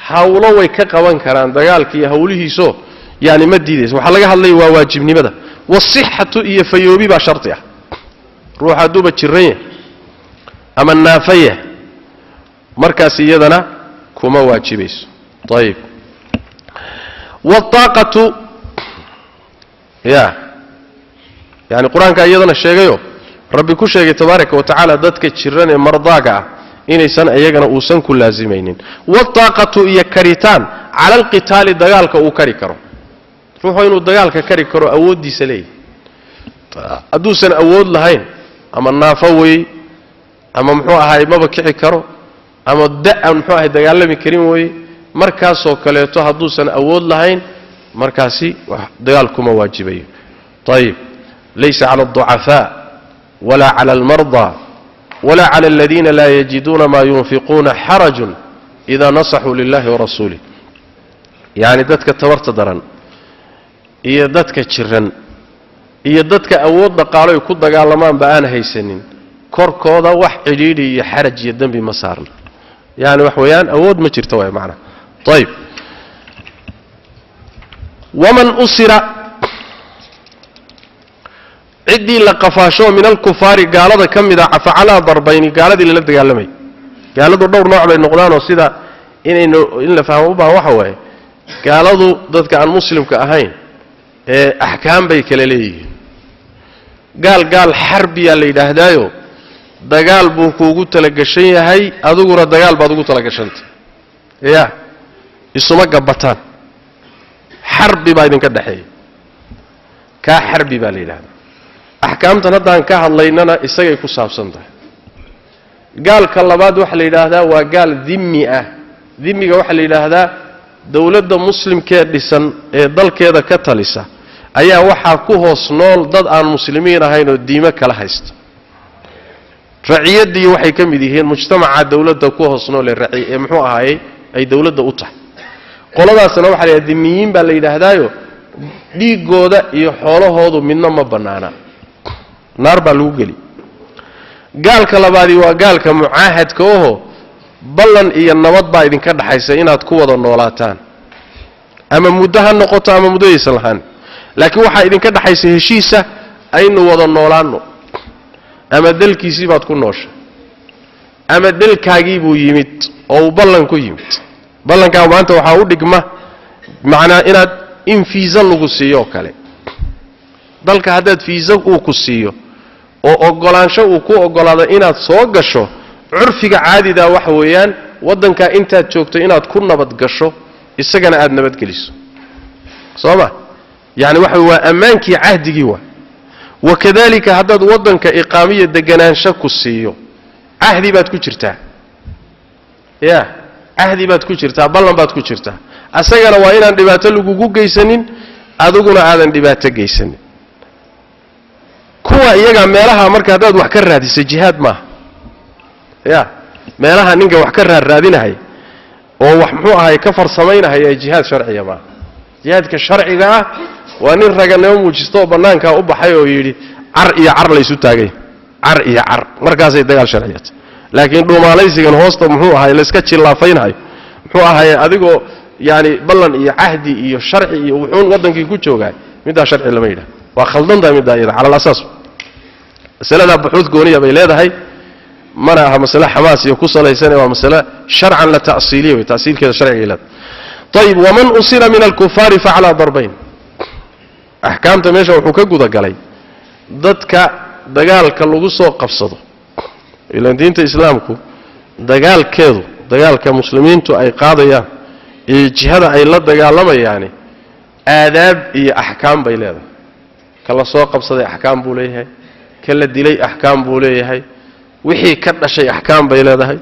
hawlo way ka qaban karaan dagaalka iyo hawlihiiso, yani ma diidayso. Waxaa laga hadlaya waa waajibnimada. Wasixatu iyo fayoobi baa shardi ah. Ruux hadduuba jiran yahay ama naafa yahay, markaas iyadana kuma waajibayso. Ayib, waaaqatu ya yani qur-aanka iyadana sheegayo, Rabbi ku sheegay tabaaraka wa tacaala dadka jiran ee mardaaga ah inaysan iyagana uusan ku laazimaynin. Waataaqatu iyo karitaan, cala alqitaali dagaalka uu kari karo. Ruuxu inuu dagaalka kari karo, awooddiisa leeyahy. Hadduusan awood lahayn, ama naafo wey, ama muxuu ahaay maba kici karo, ama da-an muxuu ahay dagaalami karin weye, markaasoo kaleeto hadduusan awood lahayn, markaasi dagaal kuma waajibayo. Ayib, laysa cala alducafaa wala cala almardaa wala cala aladiina laa yajiduuna maa yunfiquuna xarajun idaa nasaxuu lilahi warasuulih. Yacni dadka tabarta daran iyo dadka jiran iyo dadka awood dhaqaaloy ku dagaalamaanba aan haysanin, korkooda wax cidhiidhi iyo xaraj iyo dembi ma saarna. Yani wax weeyaan awood ma jirto waay macnaha. Ayib, waman usira, ciddii la qafaasho, min alkufaari gaalada ka mid a, fa calaa darbayni, gaaladii lala dagaalamay. Gaaladu dhowr nooc bay noqdaanoo sida inaynu in la fahmo u baahan waxa waaye, gaaladu dadka aan muslimka ahayn ee axkaam bay kala leeyihiin. Gaal gaal xarbiyaa la yidhaahdaayo, dagaal buu kuugu talagashan yahay, adiguna dagaal baad ugu talagashantay, ya isuma gabbataan, xarbi baa idinka dhexeeya. Kaa xarbi baa la yidhahdaa. Axkaamtan haddaan ka hadlaynana isagay ku saabsan tahay. Gaalka labaad waxaa la yidhaahdaa waa gaal dimmi ah. Dimmiga waxaa la yidhaahdaa dowladda muslimkee dhisan ee dalkeeda ka talisa ayaa waxaa ku hoos nool dad aan muslimiin ahayn oo diimo kala haysta. Raciyaddii waxay ka mid yihiin mujtamaca dowladda ku hoos nool ee ee muxuu ahaayey ay dowladda u tahay. Qoladaasna waxa la yidhahda dimiyiin baa la yidhaahdaayo, dhiiggooda iyo xoolahoodu midna ma bannaana, naar baa lagu geli. Gaalka labaadi waa gaalka mucaahadka oho, ballan iyo nabad baa idinka dhaxaysa inaad ku wada noolaataan, ama muddo ha noqoto ama muddadaysan lahaan, laakiin waxaa idinka dhaxaysa heshiisa aynu wada noolaanno. Ama dalkiisii baad ku nooshay, ama dalkaagii buu yimid oo uu ballan ku yimid. Ballankaa maanta waxaa u dhigma macnaa inaad in fiisa lagu siiyo oo kale. Dalka haddaad fiisa uu ku siiyo oo oggolaansho uu ku oggolaado inaad soo gasho, curfiga caadidaa waxa weeyaan waddankaa intaad joogto inaad ku nabad gasho, isagana aada nabadgeliso, soo ma? Yacni waxa waa ammaankii cahdigii waa. Wakadalika haddaad waddanka iqaamiyo deganaansho ku siiyo, cahdi baad ku jirtaa, ya cahdi baad ku jirtaa, ballan baad ku jirtaa. Asagana waa inaan dhibaato lagugu geysanin, adiguna aadan dhibaato geysanin. Kuwa iyaga meelaha marka haddaad wax ka raadiso jihaad maaha. Ya meelaha ninka wax ka raarraadinahaya oo wax muxuu ahay ka farsamaynahaya jihaad sharciga maaha. Jihaadka sharciga ah waa nin raganimo muujisto oo bannaankaa u baxay oo yidhi car iyo car laysu taagay, car iyo car, markaasay dagaal sharciyata. Laakiin dhuumaalaysigan hoosta muxuu ahay layska jillaafaynhayo muxuu ahay adigoo yaani ballan iyo cahdi iyo sharci iyo wuxuun waddankii ku joogaay, middaa sharci lama yidhaha, waa khaldan tahay middaa iyada cala alasaas. Masaladaa buxuud gooniya bay leedahay, mana aha masale xamaas iyo ku salaysane, waa masale sharcan la ta'siiliya wey, ta'siilkeeda sharcigay leedahay. Ayib, waman usira min alkufaari facalaa darbayn. Axkaamta meesha wuxuu ka gudagalay dadka dagaalka lagu soo qabsado. Ilaan diinta islaamku dagaalkeedu, dagaalka muslimiintu ay qaadayaan iyo jihada ay la dagaalamayaani aadaab iyo axkaam bay leedahay. Ka la soo qabsaday axkaam buu leeyahay, ka la dilay axkaam buu leeyahay, wixii ka dhashay axkaam bay leedahay,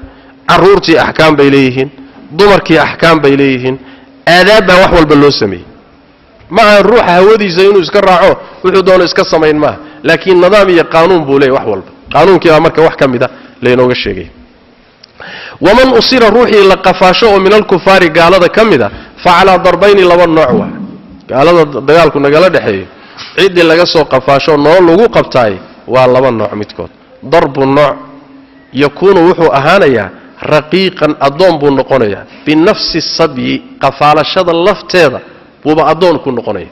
carruurtii axkaam bay leeyihiin, dumarkii axkaam bay leeyihiin. Aadaab baa wax walba loo sameeyey. Ma aha ruuxa hawadiisa inuu iska raaco, wuxuu doono iska samayn maaha, laakiin nidaam iyo qaanuun buu leeyahy wax walba. Qaanuunkii baa marka wax ka mida laynooga sheegay. Waman usira, ruuxii la qafaasho oo min alkufaari gaalada ka mid a, fa calaa darbayni, laba nooc waa. Gaalada dagaalku nagala dhexeeyo ciddii laga soo qafaasho nolol lagu qabtaay waa laba nooc midkood. Darbu nooc yakuunu, wuxuu ahaanayaa raqiiqan, addoon buu noqonayaa. Binafsi sabyi, qafaalashada lafteeda buuba addoon ku noqonaya.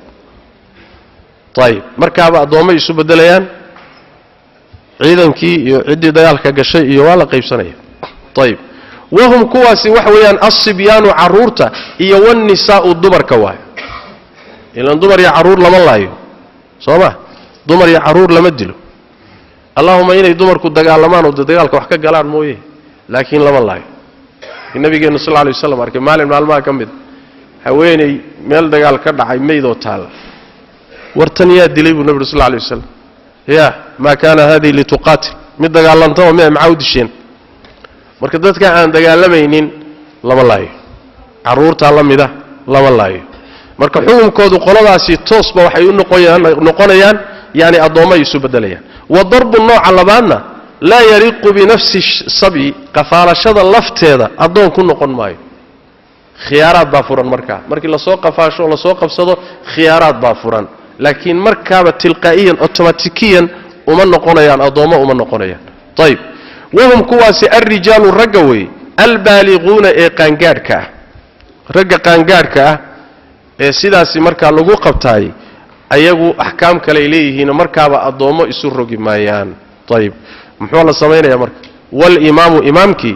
Ayib, markaaba addoommay isu beddelayaan, ciidankii iyo ciddii dagaalka gashay iyo waa la qaybsanaya. Ayib, wahum kuwaasi waxa weeyaan alsibyaanu, carruurta, iyo wannisaa'u, dumarka waayo. Ilaan dumar iyo carruur lama laayo, soo ma? Dumar iyo carruur lama dilo, allahuma inay dumarku dagaalamaan oo de dagaalka wax ka galaan mooye, laakiin lama laayo. Nabigeennu sal lla alay waslam arkay maalin maalmaha ka mid haweeney meel dagaal ka dhacay maydoo taalla. Wartan yaa dilay buu nabi uri sal lla alay wasalam. Ya maa kaana haadihi lituqaatil, mid dagaalantaba mia, maxaa u disheen? Marka dadka aan dagaalamaynin lama laayo, carruurtaa la mida lama laayo. Marka xukunkoodu qoladaasi toosba waxay u noqonayaan, yani addoommay isu beddelayaan. Wa darbu nooca labaadna laa yariqu binafsi sabyi, qafaalashada lafteeda addoon ku noqon maayo. Khiyaaraad baa furan markaa, markii lasoo qafaasho oo lasoo qabsado khiyaaraad baa furan, laakiin markaaba tilqaa'iyan otomatikiyan uma noqonayaan addoommo, uma noqonayaan. Ayib, wahum kuwaasi alrijaalu, ragga wey, albaaliquuna ee qaangaadhka ah. Ragga qaangaadhka ah ee sidaasi markaa lagu qabtaay ayagu axkaam kaley leeyihiinoo markaaba addoommo isu rogi maayaan. Ayib, muxuu la samaynayaa marka? Walimaamu, imaamkii,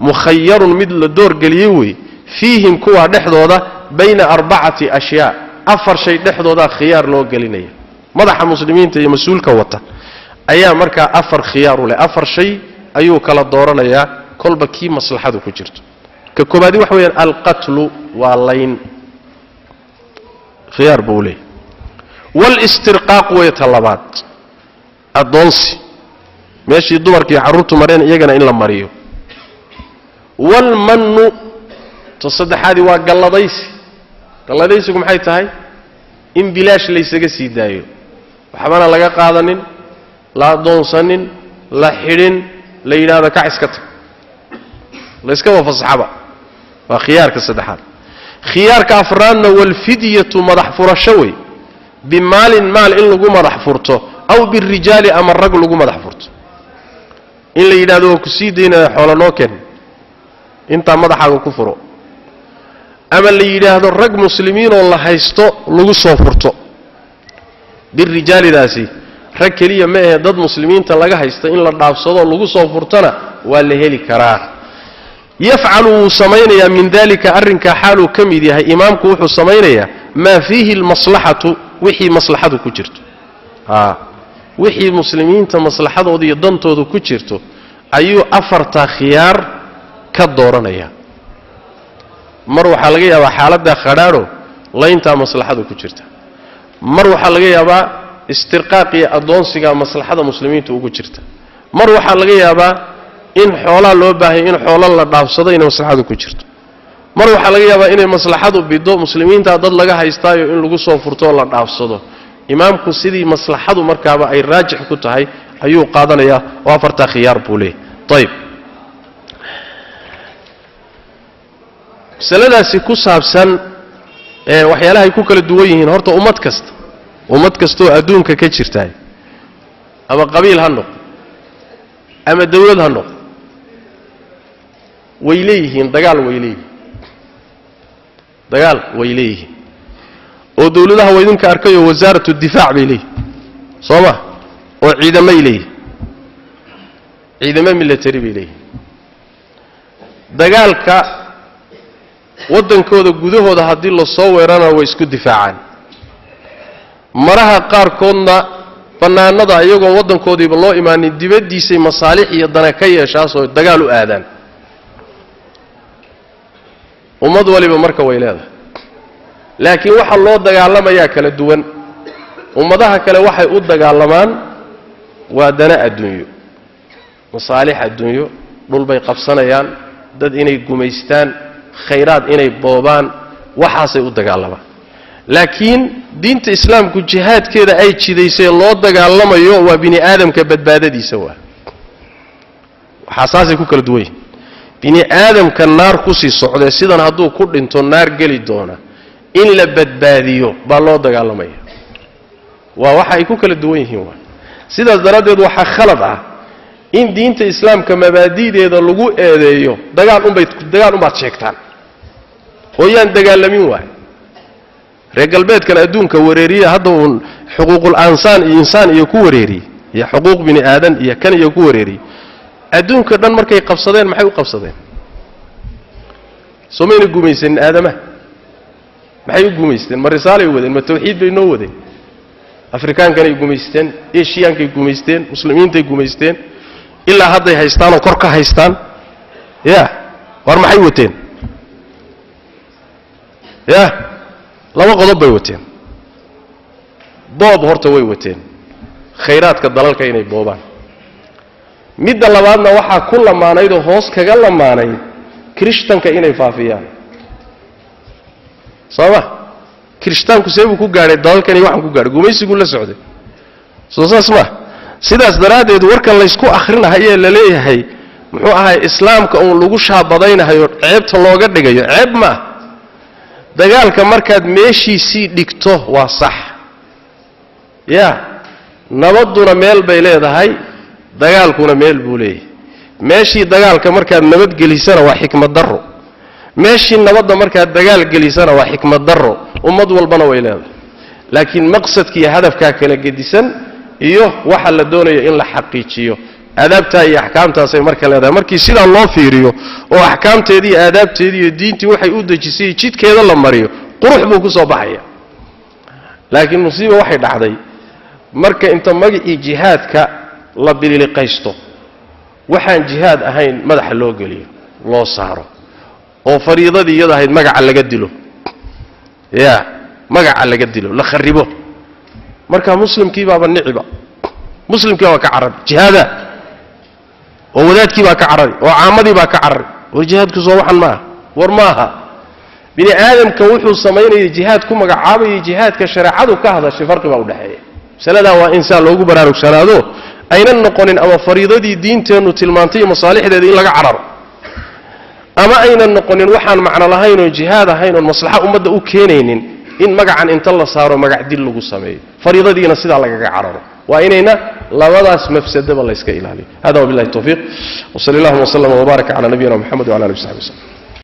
mukhayarun, mid la doorgeliyey wey, fiihim kuwaa dhexdooda, bayna arbacati ashyaa, afar shay dhexdoodaa khiyaar loo gelinaya. Madaxa muslimiinta iyo mas-uulka wata ayaa markaa afar khiyaar u leh, afar shay ayuu kala dooranayaa kolba kii maslaxadu ku jirto. Ka koobaadi waxa weyaan alqatlu, waa layn, khiyaar buu leeyahy. Walistirqaaq way ta labaad, addoonsi, meeshii dumarkii carruurtu mareen iyagana in la mariyo. Walmannu, ta saddexaadii waa galladaysi. Galladaysigu maxay tahay? In bilaash laysaga sii daayo, waxbana laga qaadanin, la addoonsanin, la xidhin, la yidhaahdo kac iska tag, layskaba fasaxaba. Waa khiyaarka saddexaad. Khiyaarka afraadna walfidyatu, madax furasho wey, bimaalin, maal in lagu madax furto, aw birijaali, ama rag lagu madax furto. In la yidhahdo waa ku sii daynaya, xoolo noo keen, intaa madaxaaga ku furo, ama la yidhaahdo rag muslimiinoo la haysto lagu soo furto. Birijaalidaasi rag keliya ma ahe, dad muslimiinta laga haysta in la dhaafsadoo lagu soo furtona waa la heli karaa. Yafcalu, wuu samaynayaa, min dalika, arrinkaa xaaluu ka mid yahay imaamku wuxuu samaynayaa maa fiihi almaslaxatu, wixii maslaxadu ku jirto. Wixii muslimiinta maslaxadooda iyo dantooda ku jirto ayuu afartaa khiyaar ka dooranaya. Mar waxaa laga yaabaa xaaladdaa khadhaadho layntaa maslaxadu ku jirta, mar waxaa laga yaabaa istirqaaq iyo addoonsigaa maslaxada muslimiinta ugu jirta, mar waxaa laga yaabaa in xoolaa loo baahanya in xoolo la dhaafsado inay maslaxadu ku jirto, mar waxaa laga yaabaa inay maslaxadu bido muslimiintaa dad laga haystaayo in lagu soo furto oo la dhaafsado. Imaamku sidii maslaxadu markaaba ay raajix ku tahay ayuu qaadanayaa, oo afartaa khiyaar buu leeyahy. Ayib, masaladaasi ku saabsan ee waxyaalahay ku kala duwan yihiin horta ummad kasta, ummad kastaoo adduunka ka jirtaay, ama qabiil ha noqdo ama dawlad ha noqdo, way leeyihiin dagaal, way leeyihiin dagaal, way leeyihiin. Oo dawladaha waa idinka arkayoo wasaaratu difaac bay leeyihin, soo ma? Oo ciidamay leeyihin, ciidamo military bay leeyihin. Dagaalka Waddankooda gudahooda haddii lasoo weerarana way isku difaacaan. Maraha qaarkoodna bannaanada iyagoon waddankoodiiba loo imaanin dibaddiisay masaalix iyo dana ka yeeshaasoo dagaal u aadaan. Ummad waliba marka way leedahay, laakiin waxa loo dagaalamayaa kala duwan. Ummadaha kale waxay u dagaalamaan waa dana adduunyo, masaalix adduunyo, dhul bay qabsanayaan, dad inay gumaystaan, khayraad inay boobaan, waxaasay u dagaalamaan. Laakiin diinta islaamku jihaadkeeda ay jidaysay loo dagaalamayo waa bini aadamka badbaadadiisa. Waa waxaa saasay ku kala duwan yihin. Bini aadamka naar kusii socdee sidan hadduu ku dhinto naar geli doona, in la badbaadiyo baa loo dagaalamaya. Waa waxa ay ku kala duwan yihiin. Waa sidaas daraaddeed waxaa khalad ah in diinta islaamka mabaadi'deeda lagu eedeeyo dagaal unbay dagaal unbaad sheegtaan oo yaan dagaalamin. Waay reer galbeedkan adduunka wareeriya hadda uun xuquuqul ansaan iyo insaan iyo ku wareeriyey, iyo xuquuq bini aadan iyo kan iyo ku wareeriyey adduunka dhan. Markay qabsadeen maxay u qabsadeen? Soo mayna gumaysanin aadamaha? Maxay u gumaysteen? Ma risaalay wadeen? Ma tawxiid bay noo wadeen? Afrikaankanay gumaysteen, eshiyankay gumaysteen, muslimiintay gumaysteen, ilaa hadday haystaanoo kor ka haystaan. Ya war maxay wateen? Ya laba qodob bay wateen. Boob horta way wateen, khayraadka dalalka inay boobaan. Midda labaadna waxaa ku lamaanayd oo hoos kaga lamaanayd kirishtanka inay faafiyaan. Soo ma kirishtaanku see buu ku gaadhay dalalkani? Waxaan ku gaadhay gumaysiguu la socday. Soo saas ma sidaas daraaddeed warkan laysku akrinahayee la leeyahay muxuu ahay islaamka uun lagu shaabadaynahayo ceebta looga dhigayo, ceeb ma ah. Dagaalka markaad meeshiisii dhigto waa sax. Ya nabadduna meel bay leedahay, dagaalkuna meel buu leeyahay. Meeshii dagaalka markaad nabadgelisana waa xikmad darro, meeshii nabadda markaad dagaal gelisana waa xikmad darro. Ummad walbana way leedahay, laakiin maqsadka iyo hadafkaa kala gedisan iyo waxa la doonayo in la xaqiijiyo. Aadaabtaa iyo axkaamtaasay marka leedahay. Markii sidaa loo fiiriyo oo axkaamteedii iyo aadaabteedii iyo diintii waxay u dejisay jidkeeda la mariyo, qurux buu ku soo baxaya. Laakiin musiiba waxay dhacday marka inta magacii jihaadka la bililiqaysto, waxaan jihaad ahayn madaxa loo geliyo, loo saaro, oo fariidadii iyada ahayd magaca laga dilo, ya magaca laga dilo, la kharibo. Marka muslimkii baaba niciba, muslimkii baaba ka carari jihaada, oo wadaadkii baa ka carari, oo caamadii baa ka carari. War jihaadku soo waxan maaha? War maaha. Bini aadamka wuxuu samaynaya jihaad ku magacaabayay, jihaadka shareecadu ka hadashay farqi baa udhexeeya. Masaladaa waa in saa loogu baraarugsanaado, aynan noqonin ama fariidadii diinteennu tilmaantay iyo masaalixdeeda in laga cararo, ama aynan noqonin waxaan macno lahayn oon jihaad ahayn oon maslaxa ummadda u keenaynin in magacan inta la saaro magac dil lagu sameeyo, fariidadiina sidaa lagaga cararo. Waa inayna labadaas mafsadaba la iska ilaaliyo. Hada wabillahi tawfiiq, wa sali allahuma wa sallama wa baaraka cala nabiyina Muxamed wa ala alihi wa saxbi waslm.